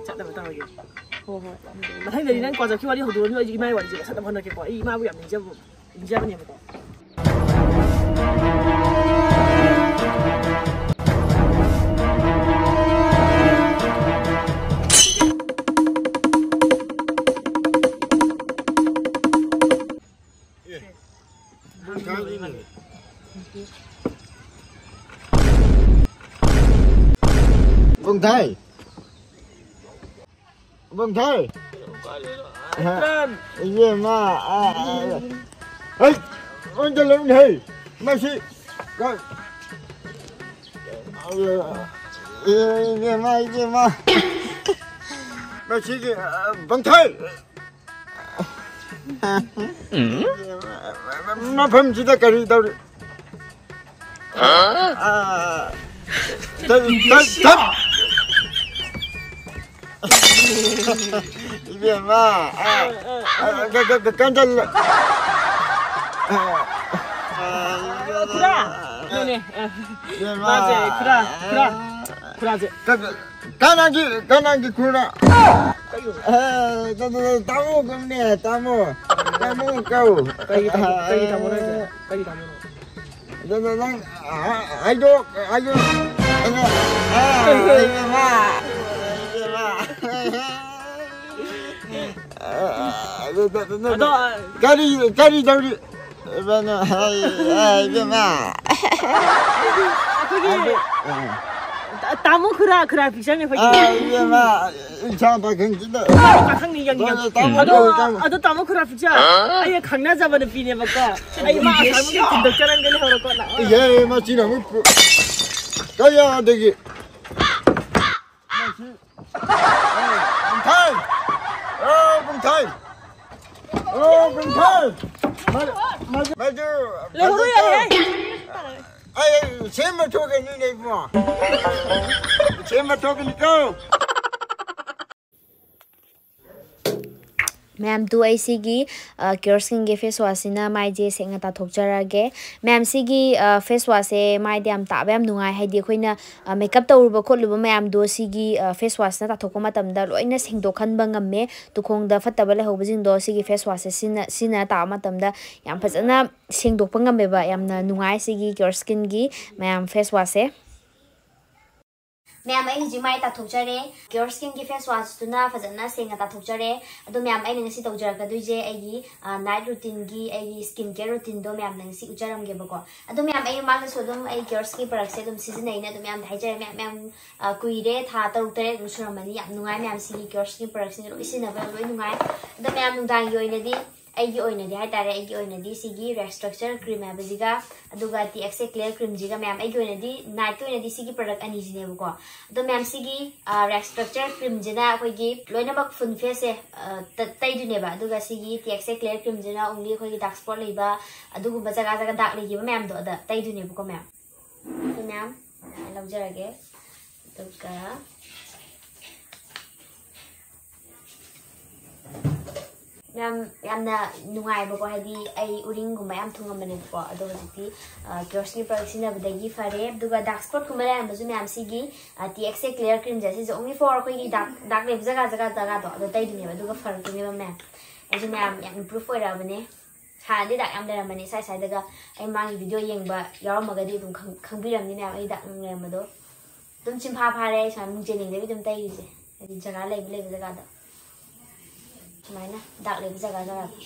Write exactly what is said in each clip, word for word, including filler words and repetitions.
ꯆꯠꯅꯕ ꯇꯧꯔꯒꯦ꯫ ꯍꯣꯏ, ꯍꯣꯏ꯫ ꯃꯊꯪꯗꯗꯤ ꯅꯪ ꯀ꯭ꯋꯥ ꯆꯠꯈꯤ ꯋꯥꯔꯤ ꯍꯧꯗꯣꯔꯛꯑꯅꯨ, ꯑꯩꯁꯨ ꯏꯃꯥꯒꯤ ꯋꯥꯔꯤꯁꯦ ꯆꯠꯅꯕ ꯍꯣꯠꯅꯒꯦꯀꯣ꯫ ꯑꯩ ꯏꯃꯥꯕꯨ ꯌꯥꯝ ꯅꯤꯡꯖꯕ, ꯅꯤꯡꯖꯕꯅꯦꯕꯀꯣ꯫ ꯕꯨꯡꯊꯥꯏ꯫ ꯕꯨꯡꯊꯥꯏ꯫ ꯏꯕꯦꯝꯃ, ꯑ, ꯑ, ꯍꯩ, ꯑꯣꯟꯁꯤꯜꯂꯛꯎꯅꯦ ꯍꯩ꯫ ꯃꯁꯤ, ꯀ-, ꯏꯕꯦꯝꯃ, ꯏꯕꯦꯝꯃ꯫ ꯃꯁꯤꯒꯤ, ꯑ, ꯕꯨꯡꯊꯥꯏ꯫ ꯃꯐꯝꯁꯤꯗ ꯀꯔꯤ ꯇꯧꯔꯤ? ꯑꯥ, ꯇꯠ, ꯇꯠ, ꯇꯠ꯫ ꯏꯕꯦꯝꯃ, ꯑꯥ, ꯑꯥ, ꯀ-, ꯀ-, ꯀ-, ꯀꯟꯖꯜ-, ꯑꯥ, ꯑꯥ, ꯈꯨꯔꯥ, ꯀꯩꯅꯣꯅꯦ, ꯑ, ꯏꯕꯦꯝꯃ, ꯃꯥꯁꯦ ꯈꯨꯔꯥ, ꯈꯨꯔꯥ, ꯈꯨꯔꯥꯁꯦ꯫ ꯀ-, ꯀ-, ꯀꯅꯥꯒꯤ, ꯀꯅꯥꯒꯤ ꯈꯨꯔꯥ? ꯑꯦ, ꯇ-, ꯇ-, ꯇꯥꯃꯣ ꯀꯧꯅꯦ, ꯇꯥꯃꯣ꯫ ꯇꯥꯃꯣ ꯀꯧ꯫ ꯀꯩꯒꯤ ꯇꯥꯃꯣ, ꯀꯩꯒꯤ ꯇꯥꯃꯣꯅꯣ ꯍꯥꯏꯁꯦ? ꯀꯩꯒꯤ ꯇꯥꯃꯣꯅꯣ? ꯑꯗꯨ ꯅꯪ, ꯍꯥꯏꯗꯣꯛ, ꯍꯥꯏꯗꯣꯛ꯫ ꯑꯗꯨ, ꯑꯦ, ꯏꯕꯦꯝꯃ, ꯏꯕꯦꯝꯃ꯫ ꯑꯗꯨ, ꯑꯗꯨ, ꯑꯗꯨ, ꯑꯗꯣ, ꯀꯔꯤ, ꯀꯔꯤ ꯇꯧꯔꯤ? ꯏꯕꯦꯝꯃ, ꯑꯩ, ꯑꯩ, ꯏꯕꯦꯝꯃ꯫ ꯑꯩꯈꯣꯏꯒꯤ ꯑꯗꯨ, ꯑ꯫ ꯇꯥ-, ꯇꯥꯃꯣ ꯈꯨꯔꯥ, ꯈꯨꯔꯥ pictureꯅꯦ ꯑꯩꯈꯣꯏꯒꯤ꯫ ꯑ, ꯏꯕꯦꯝꯃ, ꯏꯁꯥ ꯄꯥꯈꯪꯁꯤꯗ꯫ ꯃꯥꯅꯦ, ꯄꯥꯈꯪꯅꯤ, ꯌꯥꯡ, ꯌꯥꯡ꯫ ꯑꯗꯣ ꯇꯥꯃꯣ ꯑꯗꯣ, ꯀꯧ, ꯇꯥꯃꯣ꯫ ꯑꯗꯣ ꯇꯥꯃꯣ ꯈꯨꯔꯥ picture꯫ ꯑꯩꯒ ꯈꯪꯅꯖꯕ ꯅꯨꯄꯤꯅꯦꯕꯀꯣ꯫ ꯑꯩ ꯃꯥ ꯑꯁꯥꯏꯃꯛꯀꯤ ꯊꯤꯟꯗꯣꯛꯆꯔꯝꯒꯦ ꯂꯩꯍꯧꯔꯣꯀꯣ, ꯂꯥꯛꯑꯣ꯫ ꯏꯍꯦ, ꯃꯁꯤꯅ ꯑꯃꯨꯛ ꯄꯨ-, ꯀꯌꯥꯗꯒꯤ? ꯃꯁꯤ ꯄꯨꯡꯊꯥꯏ! ꯑꯣ, ꯄꯨꯡꯊꯥꯏ! ꯑꯣ, ꯄꯨꯡꯊꯥꯏ! ꯃ-, ꯃ-, ꯃꯗꯨ ꯂꯩꯍꯧꯔꯣ ꯌꯥꯔꯦ꯫ ꯑꯩ ꯁꯦꯝꯕ ꯊꯣꯛꯀꯅꯤꯅꯦ, ꯏꯕꯨꯡꯉꯣ꯫ ꯁꯦꯝꯕ ꯊꯣꯛꯀꯅꯤꯀꯣ꯫ ꯃꯌꯥꯝꯗꯨ ꯑꯩ ꯁꯤꯒꯤ ꯀ꯭ꯌꯣꯔ ꯁ꯭ꯀꯤꯟꯒꯤ ꯐꯦꯁ ꯋꯥꯁꯁꯤꯅ ꯃꯥꯏꯁꯦ ꯁꯦꯡꯅ ꯇꯥꯊꯣꯛꯆꯔꯒꯦ꯫ ꯃꯌꯥꯝ ꯁꯤꯒꯤ ꯐꯦꯁ ꯋꯥꯁꯁꯦ ꯃꯥꯏꯗ ꯌꯥꯝ ꯇꯥꯕ ꯌꯥꯝ ꯅꯨꯡꯉꯥꯏ, ꯍꯥꯏꯗꯤ ꯑꯩꯈꯣꯏꯅ ꯃꯦꯀꯞ ꯇꯧꯔꯨꯕ ꯈꯣꯠꯂꯨꯕ ꯃꯌꯥꯝꯗꯣ ꯁꯤꯒꯤ ꯐꯦꯁ ꯋꯥꯁꯅ ꯇꯥꯊꯣꯛꯄ ꯃꯇꯝꯗ ꯂꯣꯏꯅ ꯁꯦꯡꯗꯣꯛꯍꯟꯕ ꯉꯝꯃꯦ꯫ ꯇꯨꯈꯣꯡꯗ ꯐꯠꯇꯕ ꯂꯩꯍꯧꯕꯁꯤꯡꯗꯣ ꯁꯤꯒꯤ ꯐꯦꯁ ꯋꯥꯁꯁꯦ ꯁꯤꯖꯤꯟꯅ ꯁꯤꯖꯤꯟꯅꯔ ꯇꯥꯕ ꯃꯇꯝꯗ ꯌꯥꯝ ꯐꯖꯅ ꯁꯦꯡꯗꯣꯛꯄ ꯉꯝꯃꯦꯕ꯫ ꯌꯥꯝꯅ ꯅꯨꯡꯉꯥꯏ ꯁꯤꯒꯤ ꯀ꯭ꯌꯣꯔ ꯁ꯭ꯀꯤꯟꯒꯤ ꯃꯌꯥꯝ ꯐꯦꯁ ꯋꯥꯁꯁꯦ꯫ ꯃꯌꯥꯝ, ꯑꯩ ꯍꯧꯖꯤꯛ ꯃꯥꯏ ꯇꯥꯊꯣꯛꯆꯔꯦ꯫ ꯀ꯭ꯌꯣꯔ ꯁ꯭ꯀꯤꯟꯒꯤ ꯐꯦꯁ ꯋꯥꯁꯇꯨꯅ ꯐꯖꯅ ꯁꯦꯡꯅ ꯇꯥꯊꯣꯛꯆꯔꯦ꯫ ꯑꯗꯣ ꯃꯌꯥꯝ, ꯑꯩꯅ ꯉꯁꯤ ꯇꯧꯖꯔꯛꯀꯗꯣꯏꯁꯦ ꯑꯩꯒꯤ ꯅꯥꯏꯠ ꯔꯨꯇꯤꯟꯒꯤ, ꯑꯩꯒꯤ ꯁ꯭ꯀꯤꯟ ꯀꯦꯌꯔ ꯔꯨꯇꯤꯟꯗꯣ ꯃꯌꯥꯝꯅ ꯉꯁꯤ ꯎꯠꯆꯔꯝꯒꯦꯕꯀꯣ꯫ ꯑꯗꯣ ꯃꯌꯥꯝ, ꯑꯩ ꯃꯃꯥꯡꯗꯁꯨ ꯑꯗꯨꯝ ꯑꯩ ꯀ꯭ꯌꯣꯔ ꯁ꯭ꯀꯤꯟ ꯄ꯭ꯔꯗꯛꯁꯦ ꯑꯗꯨꯝ ꯁꯤꯖꯤꯟꯅꯩꯅ ꯑꯗꯨꯝ ꯃꯌꯥꯝꯗ ꯍꯥꯏꯖꯔꯦ꯫ ꯃꯌꯥꯝ ꯃꯌꯥꯝ ꯑ, ꯀꯨꯏꯔꯦ, ꯊꯥ ꯇꯔꯨꯛ ꯇꯔꯦꯠꯃꯨꯛ ꯁꯨꯔꯝꯃꯅꯤ꯫ ꯌꯥꯝ ꯅꯨꯡꯉꯥꯏ ꯃꯌꯥꯝ, ꯁꯤꯒꯤ ꯀ꯭ꯌꯣꯔ ꯁ꯭ꯀꯤꯟ ꯄ꯭ꯔꯗꯛꯁꯤꯡꯁꯦ ꯂꯣꯏ ꯁꯤꯖꯤꯟꯅꯕ ꯂꯣꯏ ꯅꯨꯡꯉꯥꯏ꯫ ꯑꯗꯣ ꯃꯌꯥꯝ, ꯅꯨꯡꯗꯥꯡꯒꯤ ꯑꯣꯏꯅꯗꯤ, ꯑꯩꯒꯤ ꯑꯣꯏꯅꯗꯤ ꯍꯥꯏꯇꯥꯔꯦ, ꯑꯩꯒꯤ ꯑꯣꯏꯅꯗꯤ ꯁꯤꯒꯤ ꯔꯦꯁ ꯁ꯭ꯇ꯭ꯔꯛꯆꯔ ꯀ꯭ꯔꯤꯝ ꯍꯥꯏꯕꯁꯤꯒ, ꯑꯗꯨꯒ ꯇꯤ ꯑꯦꯛꯁ ꯑꯦ ꯀ꯭ꯂꯤꯌꯔ ꯀ꯭ꯔꯤꯝꯁꯤꯒ ꯃꯌꯥꯝ, ꯑꯩꯒꯤ ꯑꯣꯏꯅꯗꯤ ꯅꯥꯏꯠꯀꯤ ꯑꯣꯏꯅꯗꯤ ꯁꯤꯒꯤ ꯄ꯭ꯔꯗꯛ ꯑꯅꯤꯁꯤꯅꯦꯕꯀꯣ꯫ ꯑꯗꯣ ꯃꯌꯥꯝ, ꯁꯤꯒꯤ ꯔꯦꯁ ꯁ꯭ꯇ꯭ꯔꯛꯆꯔ ꯀ꯭ꯔꯤꯝꯁꯤꯅ ꯑꯩꯈꯣꯏꯒꯤ ꯂꯣꯏꯅꯃꯛ ꯐꯨꯜ ꯐꯦꯁꯁꯦ ꯇꯩꯗꯣꯏꯅꯦꯕ꯫ ꯑꯗꯨꯒ ꯁꯤꯒꯤ ꯇꯤ ꯑꯦꯛꯁ ꯑꯦ ꯀ꯭ꯂꯤꯌꯔ ꯀ꯭ꯔꯤꯝꯁꯤꯅ ꯑꯣꯡꯂꯤ ꯑꯩꯈꯣꯏꯒꯤ ꯗꯥꯔꯛ ꯁ꯭ꯄꯣꯠ ꯂꯩꯕ, ꯑꯗꯨꯒꯨꯝꯕ ꯖꯒꯥ ꯖꯒꯥ ꯗꯥꯔꯛ ꯂꯩꯈꯤꯕ ꯃꯌꯥꯝꯗꯣ ꯑꯗ ꯇꯩꯗꯣꯏꯅꯦꯕꯀꯣ ꯃꯌꯥꯝ꯫ ꯑꯗꯨ ꯃꯌꯥꯝ ꯂꯧꯖꯔꯒꯦ꯫ ꯑꯗꯨꯒ ꯌꯥꯝ, ꯌꯥꯝꯅ ꯅꯨꯡꯉꯥꯏꯕꯀꯣ, ꯍꯥꯏꯗꯤ ꯑꯩ ꯎꯔꯤꯡꯒꯨꯝꯕ ꯌꯥꯝ ꯊꯨꯡꯉꯝꯕꯅꯦꯕꯀꯣ, ꯑꯗꯣ ꯍꯧꯖꯤꯛꯇꯤ ꯀ꯭ꯌꯣꯔ ꯁ꯭ꯀꯤꯟ ꯄ꯭ꯔꯗꯛ ꯁꯤꯖꯤꯟꯅꯕꯗꯒꯤ ꯐꯔꯦ꯫ ꯑꯗꯨꯒ ꯗꯥꯔꯛ ꯁ꯭ꯄꯣꯠꯀꯨꯝꯕ ꯂꯩꯔꯝꯕꯁꯨ ꯃꯌꯥꯝ, ꯁꯤꯒꯤ ꯇꯤ ꯑꯦꯛꯁ ꯑꯦ ꯀ꯭ꯂꯤꯌꯔ ꯀ꯭ꯔꯤꯝꯁꯦ, ꯁꯤꯁꯦ ꯑꯣꯡꯂꯤ ꯐꯣꯔ ꯑꯩꯈꯣꯏꯒꯤ ꯗꯥꯔꯛ, ꯗꯥꯔꯛ ꯂꯩꯕ ꯖꯒꯥ ꯖꯒꯥ ꯖꯒꯥꯗꯣ ꯑꯗꯣ ꯇꯩꯗꯣꯏꯅꯦꯕ, ꯑꯗꯨꯒ ꯐꯔꯛꯇꯣꯏꯅꯦꯕ ꯃꯌꯥꯝ꯫ ꯑꯩꯁꯨ ꯃꯌꯥꯝ ꯌꯥꯝ ꯏꯝꯄ꯭ꯔꯨꯞ ꯑꯣꯏꯔꯛꯑꯕꯅꯦ꯫ ꯍꯥꯟꯅꯗꯤ ꯗꯥꯛ ꯌꯥꯝ ꯂꯩꯔꯝꯕꯅꯦ ꯁ꯭ꯋꯥꯏ ꯁ꯭ꯋꯥꯏꯗꯒ꯫ ꯑꯩ ꯃꯥꯒꯤ ꯚꯤꯗꯤꯑꯣ ꯌꯦꯡꯕ ꯌꯥꯎꯔꯝꯃꯒꯗꯤ ꯑꯗꯨꯝ ꯈꯪ-, ꯈꯪꯕꯤꯔꯝꯅꯤ ꯃꯌꯥꯝ, ꯑꯩ ꯗꯥꯛ ꯅꯨꯡ ꯂꯩꯔꯝꯕꯗꯣ꯫ ꯑꯗꯨꯝ ꯆꯤꯟꯐꯥ ꯐꯥꯔꯦ ꯑꯩ ꯁꯨꯃꯥꯏꯅ ꯃꯤꯡꯁꯦꯜ ꯌꯦꯡꯗꯕꯤ ꯑꯗꯨꯝ ꯇꯩꯔꯤꯁꯦ, ꯍꯥꯏꯗꯤ ꯖꯒꯥ ꯂꯩꯕ ꯂꯩꯕ ꯖꯒꯥꯗ, ꯁꯨꯃꯥꯏꯅ ꯗꯥꯛ ꯂꯩꯕ ꯖꯒꯥ ꯖꯒꯥꯗ꯫